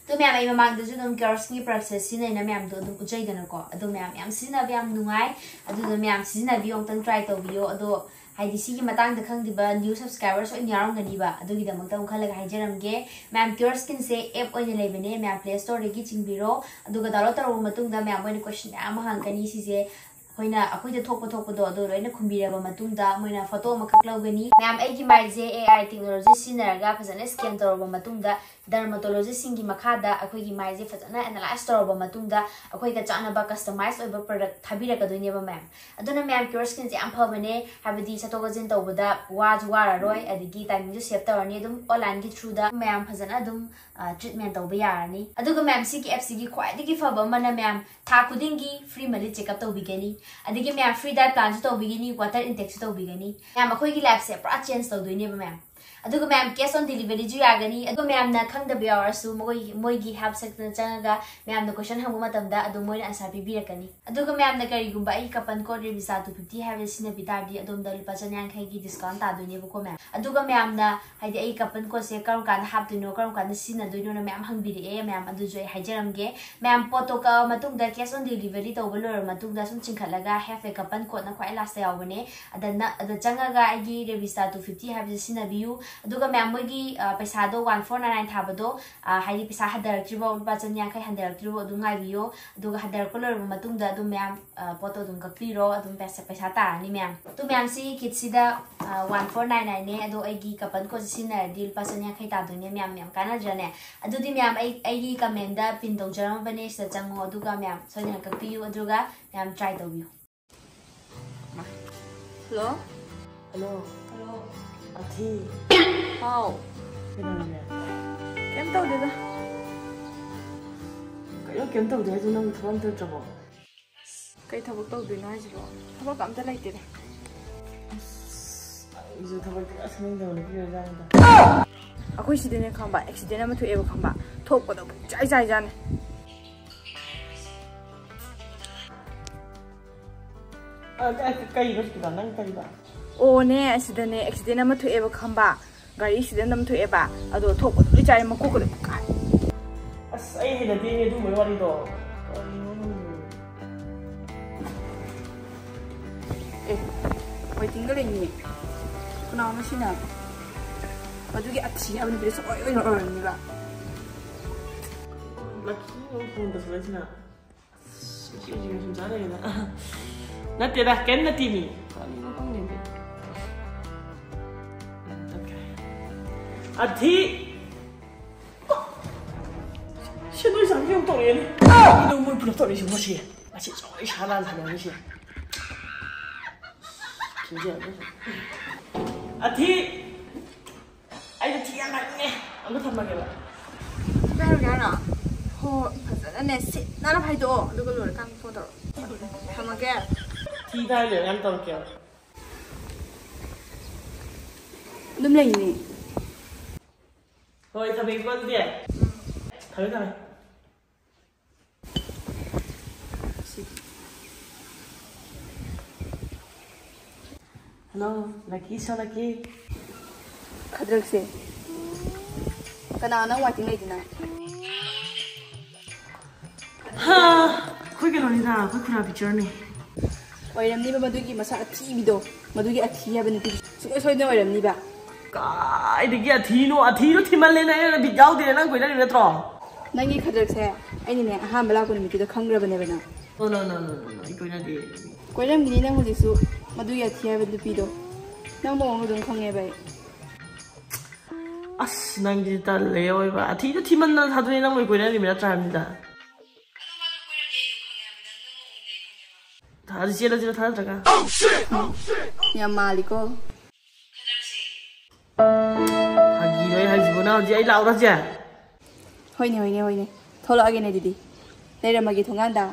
ꯑꯗꯣ ꯃꯌꯥꯝ, ꯑꯩ ꯃꯃꯥꯡꯗꯁꯨ ꯑꯗꯨꯝ ꯀ꯭ꯌꯣꯔ ꯁ꯭ꯀꯤꯟꯒꯤ ꯄ꯭ꯔꯗꯛꯁꯦ ꯁꯤꯖꯤꯟꯅꯩꯅ ꯃꯌꯥꯝꯗꯣ ꯑꯗꯨꯝ ꯎꯠꯆꯩꯗꯅꯀꯣ꯫ ꯑꯗꯣ ꯃꯌꯥꯝ, ꯌꯥꯝ ꯁꯤꯖꯤꯟꯅꯕ ꯌꯥꯝ ꯅꯨꯡꯉꯥꯏ꯫ ꯑꯗꯨꯗꯣ ꯃꯌꯥꯝ ꯁꯤꯖꯤꯟꯅꯕꯤꯌꯣ, ꯑꯃꯨꯛꯇꯪ ꯇ꯭ꯔꯥꯏ ꯇꯧꯕꯤꯌꯣ꯫ ꯑꯗꯣ ꯍꯥꯏꯗꯤ ꯁꯤꯒꯤ ꯃꯇꯥꯡꯗ ꯈꯪꯗꯕ ꯅ꯭ꯌꯨ ꯁꯕꯁꯀ꯭ꯔꯥꯏꯕꯔꯁ ꯑꯣꯏꯅ ꯌꯥꯎꯔꯝꯒꯅꯤꯕ, ꯑꯗꯨꯒꯤꯗꯃꯛꯇ ꯑꯃꯨꯛ ꯈꯜꯂꯒ ꯍꯥꯏꯖꯔꯝꯒꯦ꯫ ꯃꯌꯥꯝ, ꯀ꯭ꯌꯣꯔ ꯁ꯭ꯀꯤꯟꯁꯦ ꯑꯦꯞ ꯑꯣꯏꯅ ꯂꯩꯕꯅꯦ, ꯃꯌꯥꯝ ꯄ꯭ꯂꯦ ꯁ꯭ꯇꯣꯔꯗꯒꯤ ꯆꯤꯡꯕꯤꯔꯣ꯫ ꯑꯗꯨꯒ ꯗꯥꯎꯟꯂꯣꯗ ꯇꯧꯔꯕ ꯃꯇꯨꯡꯗ ꯃꯌꯥꯝ ꯃꯣꯏꯅ ꯀꯣꯏꯁꯟ ꯃꯌꯥꯝ ꯑꯃ ꯍꯪꯉꯛꯀꯅꯤ, ꯁꯤꯁꯦ ꯑꯩꯈꯣꯏꯅ ꯑꯩꯈꯣꯏꯗ ꯊꯣꯛꯄ ꯊꯣꯛꯄꯗꯣ ꯑꯗꯨ ꯂꯣꯏꯅ ꯈꯨꯝꯕꯤꯔꯕ ꯃꯇꯨꯡꯗ ꯃꯣꯏꯅ ꯐꯣꯇꯣ ꯑꯃꯈꯛ ꯂꯧꯒꯅꯤ꯫ ꯃꯌꯥꯝ, ꯑꯩꯒꯤ ꯃꯥꯏꯁꯦ AI technology ꯁꯤꯖꯤꯟꯅꯔꯒ ꯐꯖꯅ scan ꯇꯧꯔꯕ ꯃꯇꯨꯡꯗ, dermatologist ꯁꯤꯡꯒꯤ ꯃꯈꯥꯗ ꯑꯩꯈꯣꯏꯒꯤ ꯃꯥꯏꯁꯦ ꯐꯖꯅ analyze ꯇꯧꯔꯕ ꯃꯇꯨꯡꯗ ꯑꯩꯈꯣꯏꯒ ꯆꯥꯟꯅꯕ customize ꯑꯣꯏꯕ product ꯊꯥꯕꯤꯔꯛꯀꯗꯣꯏꯅꯦꯕ ꯃꯌꯥꯝ꯫ ꯑꯗꯨꯅ ꯃꯌꯥꯝ, Cureskins ꯁꯦ ꯌꯥꯝ ꯐꯕꯅꯦ, ꯍꯥꯏꯕꯗꯤ ꯆꯠꯊꯣꯛ ꯆꯠꯁꯤꯟ ꯇꯧꯕꯗ ꯋꯥꯁꯨ ꯋꯥꯔꯔꯣꯏ, ꯑꯗꯒꯤ timing ꯁꯨ save ꯇꯧꯔꯅꯤ꯫ ꯑꯗꯨꯝ online ꯒꯤ through ꯗ ꯃꯌꯥꯝ ꯐꯖꯅ ꯑꯗꯨꯝ ꯑ, treatment ꯇꯧꯕ ꯌꯥꯔꯅꯤ꯫ ꯑꯗꯨꯒ ꯃꯌꯥꯝ, ꯁꯤꯒꯤ app ꯁꯤꯒꯤ ꯈ꯭ꯋꯥꯏꯗꯒꯤ ꯐꯕ ꯑꯃꯅ ꯃꯌꯥꯝ, ꯊꯥ ꯈꯨꯗꯤꯡꯒꯤ free ꯃꯜꯂꯤ checkup ꯇꯧꯕꯤꯒꯅꯤ꯫ ꯑꯗꯒꯤ ꯃꯌꯥꯝ, free diet plan ꯁꯨ ꯇꯧꯕꯤꯒꯅꯤ, water intake ꯁꯨ ꯇꯧꯕꯤꯒꯅꯤ꯫ ꯃꯌꯥꯝ, ꯑꯩꯈꯣꯏꯒꯤ life ꯁꯦ ꯄꯨꯔꯥ change ꯇꯧꯗꯣꯏꯅꯦꯕ ꯃꯌꯥꯝ꯫ ꯑꯗꯨꯒ ꯃꯌꯥꯝ, cash on delivery ꯁꯨ ꯌꯥꯒꯅꯤ꯫ ꯑꯗꯨꯒ ꯃꯌꯥꯝꯅ ꯈꯪꯗꯕ ꯌꯥꯎꯔꯁꯨ ꯃꯣꯏ, ꯃꯣꯏꯒꯤ help section ꯗ ꯆꯪꯉꯒ ꯃꯌꯥꯝꯅ question ꯍꯪꯕ ꯃꯇꯝꯗ ꯑꯗꯨꯝ ꯃꯣꯏꯅ answer ꯄꯤꯕꯤꯔꯛꯀꯅꯤ꯫ ꯑꯗꯨꯒ ꯃꯌꯥꯝꯅ ꯀꯔꯤꯒꯨꯝꯕ ꯑꯩꯒꯤ coupon code Revisa two fifty ꯍꯥꯏꯕꯁꯤ ꯁꯤꯖꯤꯟꯅꯕꯤ ꯇꯥꯔꯗꯤ ꯑꯗꯣꯝꯗ ꯂꯨꯄꯥ ꯆꯅꯤꯌꯥꯡꯈꯩꯒꯤ discount ꯇꯥꯗꯣꯏꯅꯦꯕꯀꯣ ꯃꯌꯥꯝ꯫ ꯑꯗꯨꯒ ꯃꯌꯥꯝꯅ, ꯍꯥꯏꯗꯤ, ꯑꯩꯒꯤ coupon code ꯁꯦ ꯀꯔꯝ ꯀꯥꯟꯗ ꯍꯥꯞꯇꯣꯏꯅꯣ, ꯀꯔꯝ ꯀꯥꯟꯗ ꯁꯤꯖꯤꯟꯅꯗꯣꯏꯅꯣꯅ ꯃꯌꯥꯝ ꯍꯪꯕꯤꯔꯛꯑꯦ ꯃꯌꯥꯝ, ꯑꯗꯨꯁꯨ ꯑꯩ ꯍꯥꯏꯖꯔꯝꯒꯦ꯫ ꯃꯌꯥꯝ, ꯄꯣꯠꯇꯣ ꯀꯛꯑ ꯃꯇꯨꯡꯗ cash on delivery ꯇꯧꯕ ꯂꯣꯏꯔꯕ ꯃꯇꯨꯡꯗ ꯁꯨꯝ ꯆꯤꯡꯈꯠꯂꯒ have a coupon code ꯅ ꯈ꯭ꯋꯥꯏ last ꯇ ꯌꯥꯎꯕꯅꯦ꯫ ꯑꯗ ꯅ-, ꯑꯗ ꯆꯪꯉꯒ ꯑꯩꯒꯤ Revista two fifty ꯍꯥꯏꯕꯁꯦ ꯁꯤꯖꯤꯟꯅꯕꯤꯌꯨ꯫ ꯑꯗꯨꯒ ꯃꯌꯥꯝ, ꯃꯣꯏꯒꯤ, ꯑ, ꯄꯩꯁꯥꯗꯣ one four nine nine ꯊꯥꯕꯗꯣ, ꯑ, ꯍꯥꯏꯗꯤ ꯄꯩꯁꯥ ꯍꯟꯊꯔꯛꯇ꯭ꯔꯤꯕꯣ, ꯂꯨꯄꯥ ꯆꯅꯤꯌꯥꯡꯈꯩ ꯍꯟꯊꯔꯛꯇ꯭ꯔꯤꯕꯣ ꯑꯗꯨꯝ ꯉꯥꯏꯕꯤꯌꯣ꯫ ꯑꯗꯨꯒ ꯍꯟꯊꯔꯛꯄ ꯂꯣꯏꯔꯕ ꯃꯇꯨꯡꯗ ꯑꯗꯨꯝ ꯃꯌꯥꯝ, ꯑ, ꯄꯣꯠꯇꯣ ꯑꯗꯨꯝ ꯀꯛꯄꯤꯔꯣ, ꯑꯗꯨꯝ ꯄꯩꯁꯥ, ꯄꯩꯁꯥ ꯇꯥꯔꯅꯤ ꯃꯌꯥꯝ꯫ ꯑꯗꯨ ꯃꯌꯥꯝ, ꯁꯤ kit ꯁꯤꯗ, ꯑ, one four nine nine ꯅꯦ, ꯑꯗꯣ ꯑꯩꯒꯤ coupon code ꯁꯦ ꯁꯤꯖꯤꯟꯅꯔꯗꯤ ꯂꯨꯄꯥ ꯆꯅꯤꯌꯥꯡꯈꯩ ꯇꯥꯗꯣꯏꯅꯦ ꯃꯌꯥꯝ, ꯌꯥꯝ ꯀꯥꯟꯅꯗ꯭ꯔꯅꯦ? ꯑꯗꯨꯗꯤ ꯃꯌꯥꯝ, ꯑꯩ, ꯑꯩꯒꯤ comment ꯗ pin ꯇꯧꯖꯔꯝꯃꯕꯅꯦ, ꯁꯤꯗ ꯆꯪꯉꯣ, ꯑꯗꯨꯒ ꯃꯌꯥꯝ ꯁꯣꯏꯗꯅ ꯀꯛꯄꯤꯌꯨ, ꯑꯗꯨꯒ ꯃꯌꯥꯝ try ꯇꯧꯕꯤꯌꯨ꯫ ꯍꯜꯂꯣ꯫ ꯍꯜꯂꯣ꯫ ꯍꯜꯂꯣ꯫ ꯑꯊꯤ꯫ ꯍꯥꯎ꯫ ꯀꯩꯗꯧꯔꯒꯦ? ꯀꯩꯝ ꯇꯧꯗꯦꯗ꯫ ꯀꯩꯅꯣ ꯀꯩꯝ ꯇꯧꯗꯦ ꯍꯥꯏꯁꯦ, ꯅꯪ ꯊꯕꯛ ꯑꯝꯇ ꯅꯠꯇ꯭ꯔꯕꯣ? ꯀꯩ ꯊꯕꯛ ꯇꯧꯗꯣꯏꯅꯣ ꯍꯥꯏꯁꯤꯕꯣ? ꯊꯕꯛ ꯑꯝꯇ ꯂꯩꯇꯦꯗ꯫ ꯑꯩꯁꯨ ꯊꯕꯛꯇꯤ ꯈꯔ ꯁꯨꯅꯤꯡꯗꯕ ꯅꯨꯄꯤ ꯑꯣꯏꯖꯥꯠꯅꯤꯗ꯫ ꯑꯩꯈꯣꯏ ꯁꯤꯗꯅꯦ ꯈꯪꯕ, accident ꯑꯃ ꯊꯣꯛꯑꯦꯕ ꯈꯪꯕ, ꯊꯣꯛꯄꯗꯣ ꯄꯨꯡꯆꯥꯏ ꯆꯥꯏꯖꯥꯠꯅꯤ꯫ ꯑ, ꯑ, ꯀꯔꯤꯕ ꯁꯤꯗ ꯅꯪ ꯀꯔꯤꯕ? ꯑꯣꯅꯦ, ꯑꯁꯤꯗꯅꯦ accident ꯑꯃ ꯊꯣꯛꯑꯦꯕ ꯈꯪꯕ, ꯒꯥꯔꯤ accident ꯑꯃ ꯊꯣꯛꯑꯦꯕ, ꯑꯗꯣ ꯊꯣꯛꯄꯗꯣ ꯂꯣꯏ ꯆꯥꯏ, ꯃꯀꯣꯛꯀꯗꯣ ꯀꯥꯏ꯫ ꯑꯁ, ꯑꯩ ꯍꯩꯅꯗꯦꯅꯦ ꯑꯗꯨꯝꯕꯩ ꯋꯥꯔꯤꯗꯣ꯫ ꯀꯔꯤꯅꯣ ꯈꯪꯗꯦ꯫ ꯑꯦ, waiting ꯗ ꯂꯩꯅꯤꯌꯦ꯫ ꯀꯅꯥꯅꯣ ꯁꯤꯅ? ꯑꯗꯨꯒꯤ ꯑꯊꯤ ꯍꯥꯏꯕ ꯅꯨꯄꯤꯗꯣ ꯁꯨꯡꯑꯣꯏ ꯑꯣꯏꯔꯝꯃꯣꯏꯕ꯫ ꯂꯛꯀꯤ ꯑꯃꯨꯛ phone ꯇꯧꯁꯜꯂꯛꯏꯁꯤꯅ꯫ ꯑꯁ, ꯏꯆꯦꯁꯤꯒ ꯁꯨꯝ ꯆꯥ ꯂꯩꯔꯦꯗ꯫ ꯅꯠꯇꯦꯗ, ꯀꯩꯝ ꯅꯠꯇꯦ ꯃꯤ꯫ ꯀꯔꯤꯅꯣ ꯈꯪꯗꯦ ꯃꯤ꯫ ꯑꯊꯤ꯫ ꯁꯤ ꯅꯣꯏ ꯆꯥꯛꯁꯤ ꯑꯃꯨꯛ ꯇꯧꯔꯛꯑꯦꯅꯦ꯫ ꯀꯩꯅꯣ ꯃꯣꯏ ꯄꯨꯂꯞ ꯇꯧꯔꯛꯏꯁꯤ ꯃꯁꯤ꯫ ꯃꯁꯤ ꯆꯥꯎꯔꯦ ꯏꯁꯥ ꯂꯥꯟ ꯁꯥꯟꯅꯔꯤꯁꯦ꯫ ꯊꯤꯡꯖꯤꯜꯂꯒ꯫ ꯑꯊꯤ꯫ ꯑꯩꯗꯣ ꯊꯤ ꯌꯥꯝ ꯍꯥꯏꯅꯤꯡꯉꯦ꯫ ꯑꯝꯇ ꯊꯝꯃꯒꯦꯕ꯫ ꯀꯩꯗꯧꯔꯒꯦ ꯍꯥꯏꯅꯣ? ꯍꯣ, ꯐꯖꯅꯅꯦ ꯁꯤꯠ ꯅꯥꯟꯅ ꯐꯥꯏꯗꯣꯛꯑꯣ꯫ ꯑꯗꯨꯒ ꯂꯣꯏꯔꯀꯥꯟꯗ ꯐꯣꯟ ꯇꯧꯔꯛꯑꯣ꯫ ꯊꯝꯃꯒꯦ꯫ ꯊꯤ ꯐꯥꯏ ꯂꯣꯏꯔꯀꯥꯟꯗ ꯇꯧꯔꯛꯀꯦꯕ꯫ ꯑꯗꯨꯝ ꯂꯩꯅꯤ꯫ ꯍꯣꯏ, ꯊꯝꯃꯦꯀꯣ ꯑꯗꯨꯗꯤ꯫ ꯊꯝꯃꯦ, ꯊꯝꯃꯦ꯫ ꯍꯜꯂꯣ, ꯂꯛꯀꯤ, ꯁꯣ ꯂꯛꯀꯤ꯫ ꯈꯗ꯭ꯔꯛꯁꯦ꯫ ꯀꯅꯥ ꯅꯪ waiting ꯂꯩꯗꯨꯅ? ꯍꯥ, ꯑꯩꯈꯣꯏ ꯀꯩꯅꯣꯅꯤꯗ, ꯑꯩꯈꯣꯏ ꯈꯨꯔꯥ ꯄꯤꯛꯆꯔꯅꯤ꯫ ꯑꯣꯏꯔꯝꯅꯤꯕ ꯃꯗꯨꯒꯤ ꯃꯁꯛ ꯑꯊꯤꯕꯤꯗꯣ, ꯃꯗꯨꯒꯤ ꯑꯊꯤ ꯍꯥꯏꯕ ꯅꯨꯄꯤꯗꯣ ꯁꯨꯡꯁꯣꯏ ꯁꯣꯏꯗꯅ ꯑꯣꯏꯔꯝꯅꯤꯕ꯫ ꯀꯥꯏꯗꯒꯤ ꯑꯊꯤꯅꯣ? ꯑꯊꯤꯗꯣ ꯊꯤꯃꯜꯂꯦꯅ ꯑꯩꯅ ꯕꯤꯠ ꯌꯥꯎꯗꯦꯅ ꯅꯪ ꯀꯣꯏꯅꯔꯤꯕ ꯅꯠꯇ꯭ꯔꯣ? ꯅꯪꯒꯤ ꯈꯗ꯭ꯔꯛꯁꯦ ꯑꯩꯅꯅꯦ ꯑꯍꯥꯟꯕ ꯂꯥꯛꯄ ꯅꯨꯃꯤꯠꯇꯨꯗ ꯈꯪꯈ꯭ꯔꯕꯅꯦꯕ ꯅꯪ꯫ No, no, no, no, no, no, ꯑꯩ ꯀꯣꯏꯅꯗꯦ꯫ ꯀꯣꯏꯔꯝꯒꯤꯅꯤ ꯅꯪ ꯍꯧꯖꯤꯛꯁꯨ ꯃꯗꯨꯒꯤ ꯑꯊꯤ ꯍꯥꯏꯕ ꯅꯨꯄꯤꯗꯣ꯫ ꯅꯪ ꯃꯑꯣꯡꯗꯣ ꯑꯗꯨꯝ ꯈꯪꯉꯦꯕ ꯑꯩ꯫ ꯑꯁ, ꯅꯪꯗꯤ ꯇꯜꯂꯦ ꯑꯣꯏꯕ꯫ ꯑꯊꯤꯗꯣ ꯊꯤꯃꯟꯗꯅ ꯊꯥꯗꯣꯛꯑꯦ, ꯅꯪ ꯂꯣꯏ ꯀꯣꯏꯅꯔꯤꯕ ꯅꯠꯇ꯭ꯔꯥ ꯍꯥꯏꯕꯅꯤꯗ꯫ ꯊꯥꯗꯤ ꯆꯦꯜꯂꯁꯤꯔ ꯊꯥꯗꯗ꯭ꯔꯒ? ꯌꯥꯝ ꯃꯥꯜꯂꯤꯀꯣ꯫ ꯐꯥꯒꯤꯔꯣ ꯑꯩ ꯍꯥꯏꯁꯤꯕꯣ? ꯅꯪ ꯍꯧꯖꯤꯛ ꯑꯩ ꯂꯥꯛꯎꯔꯁꯦ? ꯍꯣꯏꯅꯦ, ꯍꯣꯏꯅꯦ, ꯍꯣꯏꯅꯦ꯫ ꯊꯣꯛꯂꯛꯑꯒꯦꯅꯦ ꯑꯗꯨꯗꯤ꯫ ꯂꯩꯔꯝꯃꯒꯦ ꯊꯣꯡꯒꯥꯟꯗ꯫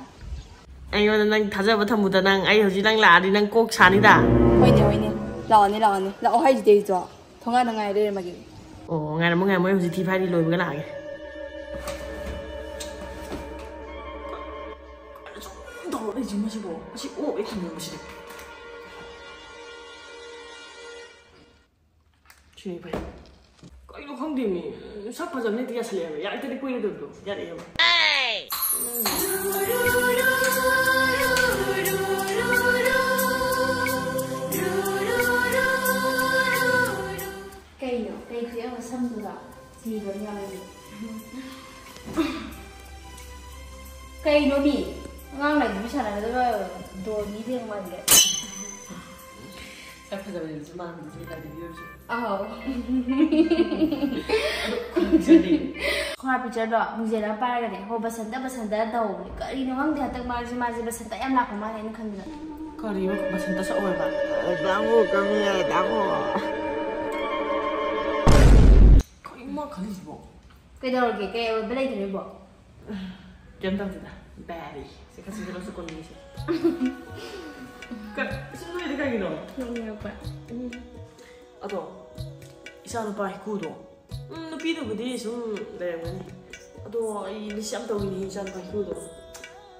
ꯑꯩꯉꯣꯟꯗ ꯅꯪ ꯊꯥꯖꯕ ꯊꯝꯃꯨꯗ ꯅꯪ꯫ ꯑꯩ ꯍꯧꯖꯤꯛ ꯅꯪ ꯂꯥꯛꯑꯗꯤ ꯅꯪ ꯀꯣꯛ ꯁꯥꯅꯤꯗ꯫ ꯍꯣꯏꯅꯦ, ꯍꯣꯏꯅꯦ꯫ ꯂꯥꯛꯑꯣꯅꯦ, ꯂꯥꯛꯑꯣꯅꯦ꯫ ꯂꯥꯛꯑꯣ ꯍꯥꯏꯁꯤꯗꯤ ꯑꯩꯁꯨ꯫ ꯊꯣꯡꯒꯥꯟꯗ ꯉꯥꯏ ꯂꯩꯔꯝꯃꯒꯦ꯫ ꯑꯣ, ꯉꯥꯏꯔꯝꯃꯣ, ꯉꯥꯏꯔꯝꯃꯣ꯫ ꯑꯩ ꯍꯧꯖꯤꯛ ꯊꯤ ꯐꯥꯏꯔꯤ ꯂꯣꯏꯕꯒ ꯂꯥꯛꯑꯒꯦ꯫ ꯀꯩꯅꯣ ꯁꯨꯝ ꯇꯧꯔ ꯂꯩꯁꯤ ꯃꯁꯤꯕꯣ? ꯃꯁꯤ ꯑꯣꯛ ꯑꯩ ꯊꯝꯅꯤꯡꯕꯁꯤꯗꯤ꯫ ꯁꯤꯅꯤ ꯐꯩ꯫ ꯀꯩꯅꯣ ꯈꯪꯗꯦꯃꯤ, ꯁꯛ ꯐꯖꯕꯅ ꯍꯦꯛꯇ ꯌꯥꯁꯜꯂꯛꯑꯦꯕ꯫ ꯌꯥꯔꯛꯇꯗꯤ ꯀꯨꯏꯔꯣꯏꯗꯕꯗꯣ ꯌꯥꯔꯛꯑꯦꯕ꯫ ꯀꯩꯅꯣ? ꯀꯩ ꯊꯦꯛꯑꯕ ꯁꯝꯗꯨꯗ ꯁꯤꯕ ꯑꯃ ꯌꯥꯎꯔꯤꯗꯨ? ꯀꯩꯅꯣ ꯃꯤ? ꯑꯉꯥꯡ ꯂꯥꯏꯔꯤꯛ ꯁꯥꯟꯅꯒꯗꯕ ꯗꯣꯜ ꯃꯤꯗꯤ ꯌꯥꯝ ꯃꯥꯟꯒꯦ꯫ ꯁꯛ ꯐꯖꯕꯅꯦꯕꯁꯨ ꯃꯥꯟꯕꯁꯦ ꯂꯥꯏꯔꯤꯛ ꯑꯣꯏꯔꯁꯨ꯫ ꯑꯥꯎ꯫ ꯈꯣꯡꯖꯗꯦ꯫ ꯈꯣꯡꯉꯥ ꯄꯤꯛꯆꯔꯗꯣ ꯃꯤꯡꯖꯦꯜ ꯑꯃ ꯄꯥꯏꯔꯒꯅꯦ, ꯍꯣ ꯕꯁꯟꯇ ꯕꯁꯟꯇ ꯇꯧꯕꯅꯦ꯫ ꯀꯔꯤꯅꯣ ꯈꯪꯗꯦ, ꯍꯟꯗꯛ ꯃꯥꯁꯦ ꯃꯥꯁꯦ ꯕꯁꯟꯇ ꯌꯥꯝ ꯂꯥꯛꯄ ꯃꯥꯜꯂꯦ ꯑꯩꯅ ꯈꯟꯕꯗ꯫ ꯀꯔꯤꯅꯣ ꯕꯁꯟꯇ ꯁꯛꯑꯣꯏꯕ? ꯇꯥꯃꯣ ꯀꯃꯤ ꯌꯥꯏ ꯇꯥꯃꯣ꯫ ꯀꯩꯅꯣ ꯃꯥ ꯈꯜꯂꯤꯁꯤꯕꯣ? ꯀꯩꯗꯧꯔꯒꯦ? ꯀꯩ ꯑꯣꯏꯕ ꯂꯩꯒꯦ ꯅꯣꯏꯕꯣ? ꯀꯩꯝ ꯇꯧꯗꯦꯗ꯫ ꯕꯦꯔꯤ꯫ ꯁꯤ ꯈꯔ ꯁꯤꯖꯤꯜꯂꯣ, ꯁꯤ ꯀꯣꯟꯕꯤꯁꯦ꯫ ꯀ-, ꯁꯤ ꯅꯣꯏꯗꯤ ꯀꯩꯒꯤꯅꯣ? ꯅꯣꯛꯅꯤꯡꯉꯛꯄ꯫ ꯎꯝ꯫ ꯑꯗꯣ, ꯏꯆꯥ ꯅꯨꯄꯥ ꯍꯤꯀꯨꯗꯣ, ꯎꯝ, ꯅꯨꯄꯤꯗꯨꯕꯨꯗꯤ ꯁꯨꯝ ꯂꯩꯔꯝꯒꯅꯤ꯫ ꯑꯗꯣ, ꯑꯩ ꯃꯤꯁ ꯌꯥꯝ ꯇꯧꯅꯤꯡꯉꯤ ꯏꯆꯥ ꯅꯨꯄꯥ ꯍꯤꯀꯨꯗꯣ꯫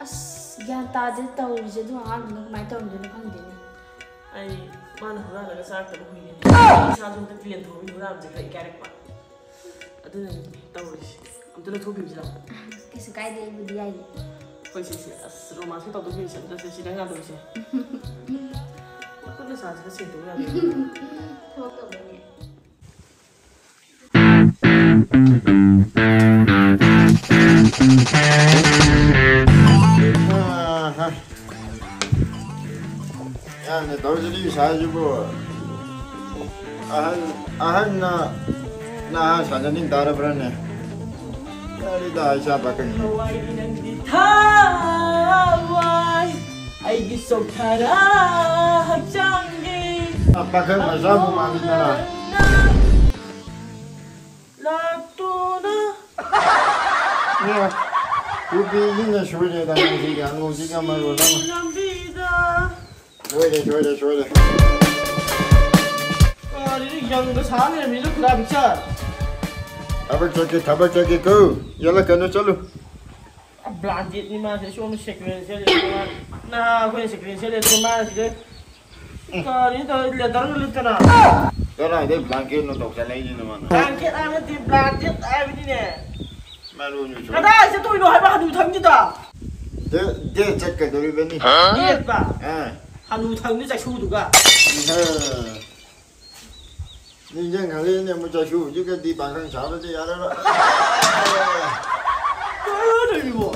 ꯑꯁ, ꯒ꯭ꯌꯥꯟ ꯇꯥꯗꯦ ꯇꯧꯔꯤꯁꯦ꯫ ꯑꯗꯨ ꯑꯉꯥꯡꯗꯨꯅ ꯀꯃꯥꯏꯅ ꯇꯧꯔꯝꯗꯣꯏꯅꯣ ꯈꯪꯗꯦꯅꯦ꯫ ꯑꯩ ꯃꯥꯅ ꯍꯨꯔꯥꯜꯂꯒ ꯆꯥꯔꯛꯇꯕ ꯀꯨꯏꯔꯦꯅꯦ꯫ ꯏꯁꯥꯁꯨ ꯑꯝꯇ ꯄꯤꯂꯦꯟ ꯊꯣꯡꯕꯒꯤ ꯍꯨꯔꯥꯟꯕꯁꯦ ꯈꯔ ꯏꯀꯥꯏꯔꯛꯄ꯫ ꯑꯗꯨꯅꯅꯤ ꯇꯧꯔꯤꯁꯦ꯫ ꯑꯝꯇ ꯂꯧꯊꯣꯛꯄꯤꯌꯨꯁꯤ ꯂꯥꯎ꯫ ꯀꯩꯁꯨ ꯀꯥꯏꯗꯦ, ꯑꯩꯕꯨꯗꯤ ꯌꯥꯏꯌꯦ꯫ ꯍꯣꯏ, ꯁꯦ, ꯁꯦ꯫ ꯑꯁ, ꯔꯣꯃꯥꯟꯁꯀ ꯇꯧꯗꯧ ꯃꯤꯁꯦ ꯑꯝꯇ ꯁꯦ, ꯁꯤꯗ ꯉꯥꯗꯧꯁꯦ꯫ ꯈꯨꯠꯅ ꯁꯥꯁꯤꯒ ꯁꯦꯡꯗꯣꯛ ꯌꯥꯗꯦ꯫ ꯊꯕꯛ ꯇꯧꯕꯩꯅꯦ꯫ ꯑꯍꯥ꯫ ꯌꯥꯝꯅ ꯇꯧꯖꯔꯤ ꯏꯁꯥꯁꯤꯕꯨ꯫ ꯑꯍꯟ, ꯑꯍꯟꯅ ꯅꯍꯥ ꯁꯥꯖꯅꯤꯡ ꯇꯥꯔꯕ꯭ꯔꯅꯦ? ꯌꯥꯔꯤꯗ, ꯏꯆꯥ ꯄꯥꯈꯪ꯫ ꯊꯋꯥꯏꯒꯤ ꯅꯪꯗꯤ ꯊꯋꯥꯏ, ꯑꯩꯒꯤ ꯆꯣꯛꯊꯔ ꯍꯛꯆꯥꯡꯒꯤ ꯄꯥꯈꯪ ꯃꯆꯥꯕꯨ ꯃꯥꯜꯂꯤꯗꯅ꯫ ꯂꯥꯛꯇꯨꯅ꯫ ꯑꯦ, ꯅꯨꯄꯤꯁꯤꯅ ꯁꯣꯏꯔꯦꯗ, ꯅꯪꯁꯤꯒ, ꯑꯉꯧꯁꯤꯒ ꯃꯔꯣꯜ ꯑꯃ꯫ ꯂꯝꯕꯤꯗ꯫ ꯁꯣꯏꯔꯦ, ꯁꯣꯏꯔꯦ, ꯁꯣꯏꯔꯦ꯫ ꯀꯔꯤꯅꯣ ꯌꯪꯒ ꯁꯥ ꯂꯩꯔꯝꯃꯤꯗꯣ, ꯈꯨꯗꯥ ꯄꯤꯛꯆꯔ? ꯊꯕꯛ ꯆꯠꯀꯦ, ꯊꯕꯛ ꯆꯠꯀꯦ ꯀꯣ꯫ ꯌꯦꯜꯂꯛꯀꯅꯨ, ꯆꯠꯂꯨ꯫ ꯕ꯭ꯂꯥꯟꯗꯦꯠꯅꯤ ꯃꯥꯁꯦ, ꯁꯣꯝꯗ ꯁꯦꯀ꯭ꯔꯦꯟ ꯁꯦꯠꯂꯦ, ꯃꯥ-, ꯅꯍꯥ ꯑꯩꯈꯣꯏꯅ ꯁꯦꯀ꯭ꯔꯦꯟ ꯁꯦꯠꯂꯦ, ꯑꯗꯨꯒ ꯃꯥꯅ ꯁꯤꯗ ꯀꯔꯤ ꯇꯧꯔꯤ? ꯂꯦꯗꯔꯒ ꯂꯤꯠꯇꯅ꯫ ꯀꯗꯥꯏꯗꯩ ꯕ꯭ꯂꯥꯡꯀꯦꯠꯅꯣ ꯇꯧꯁꯜꯂꯛꯏꯁꯤꯅ ꯃꯥꯅ? ꯕ꯭ꯂꯥꯡꯀꯦꯠ ꯍꯥꯏꯕ ꯅꯠꯇꯦ, ꯕ꯭ꯂꯥꯟꯀꯦꯠ ꯍꯥꯏꯕꯅꯤꯅꯦ꯫ ꯃꯔꯣꯟꯁꯨ ꯁꯨꯝ꯫ ꯀꯗꯥꯏ ꯆꯠꯇꯣꯏꯅꯣ ꯍꯥꯏꯕ ꯍꯅꯨꯊꯪꯒꯤꯗ? ꯗꯦ-, ꯗꯦ ꯆꯠꯀꯗꯧꯔꯤꯕꯅꯤ꯫ ꯗꯦꯠꯄ? ꯑꯥ꯫ ꯍꯅꯨꯊꯪꯒꯤ ꯆꯩꯁꯨꯗꯨꯒ꯫ ꯑꯥ꯫ ꯅꯤꯡꯁꯤꯡꯍꯜꯂꯦꯅꯦ, ꯑꯃꯨꯛ ꯆꯠꯁꯨ ꯍꯧꯖꯤꯛꯀꯗꯤ ꯄꯥꯈꯪ ꯁꯥꯕꯁꯦ ꯌꯥꯔꯔꯣꯏ꯫ ꯀꯔꯤꯅꯣ ꯇꯧꯔꯤꯕꯣ?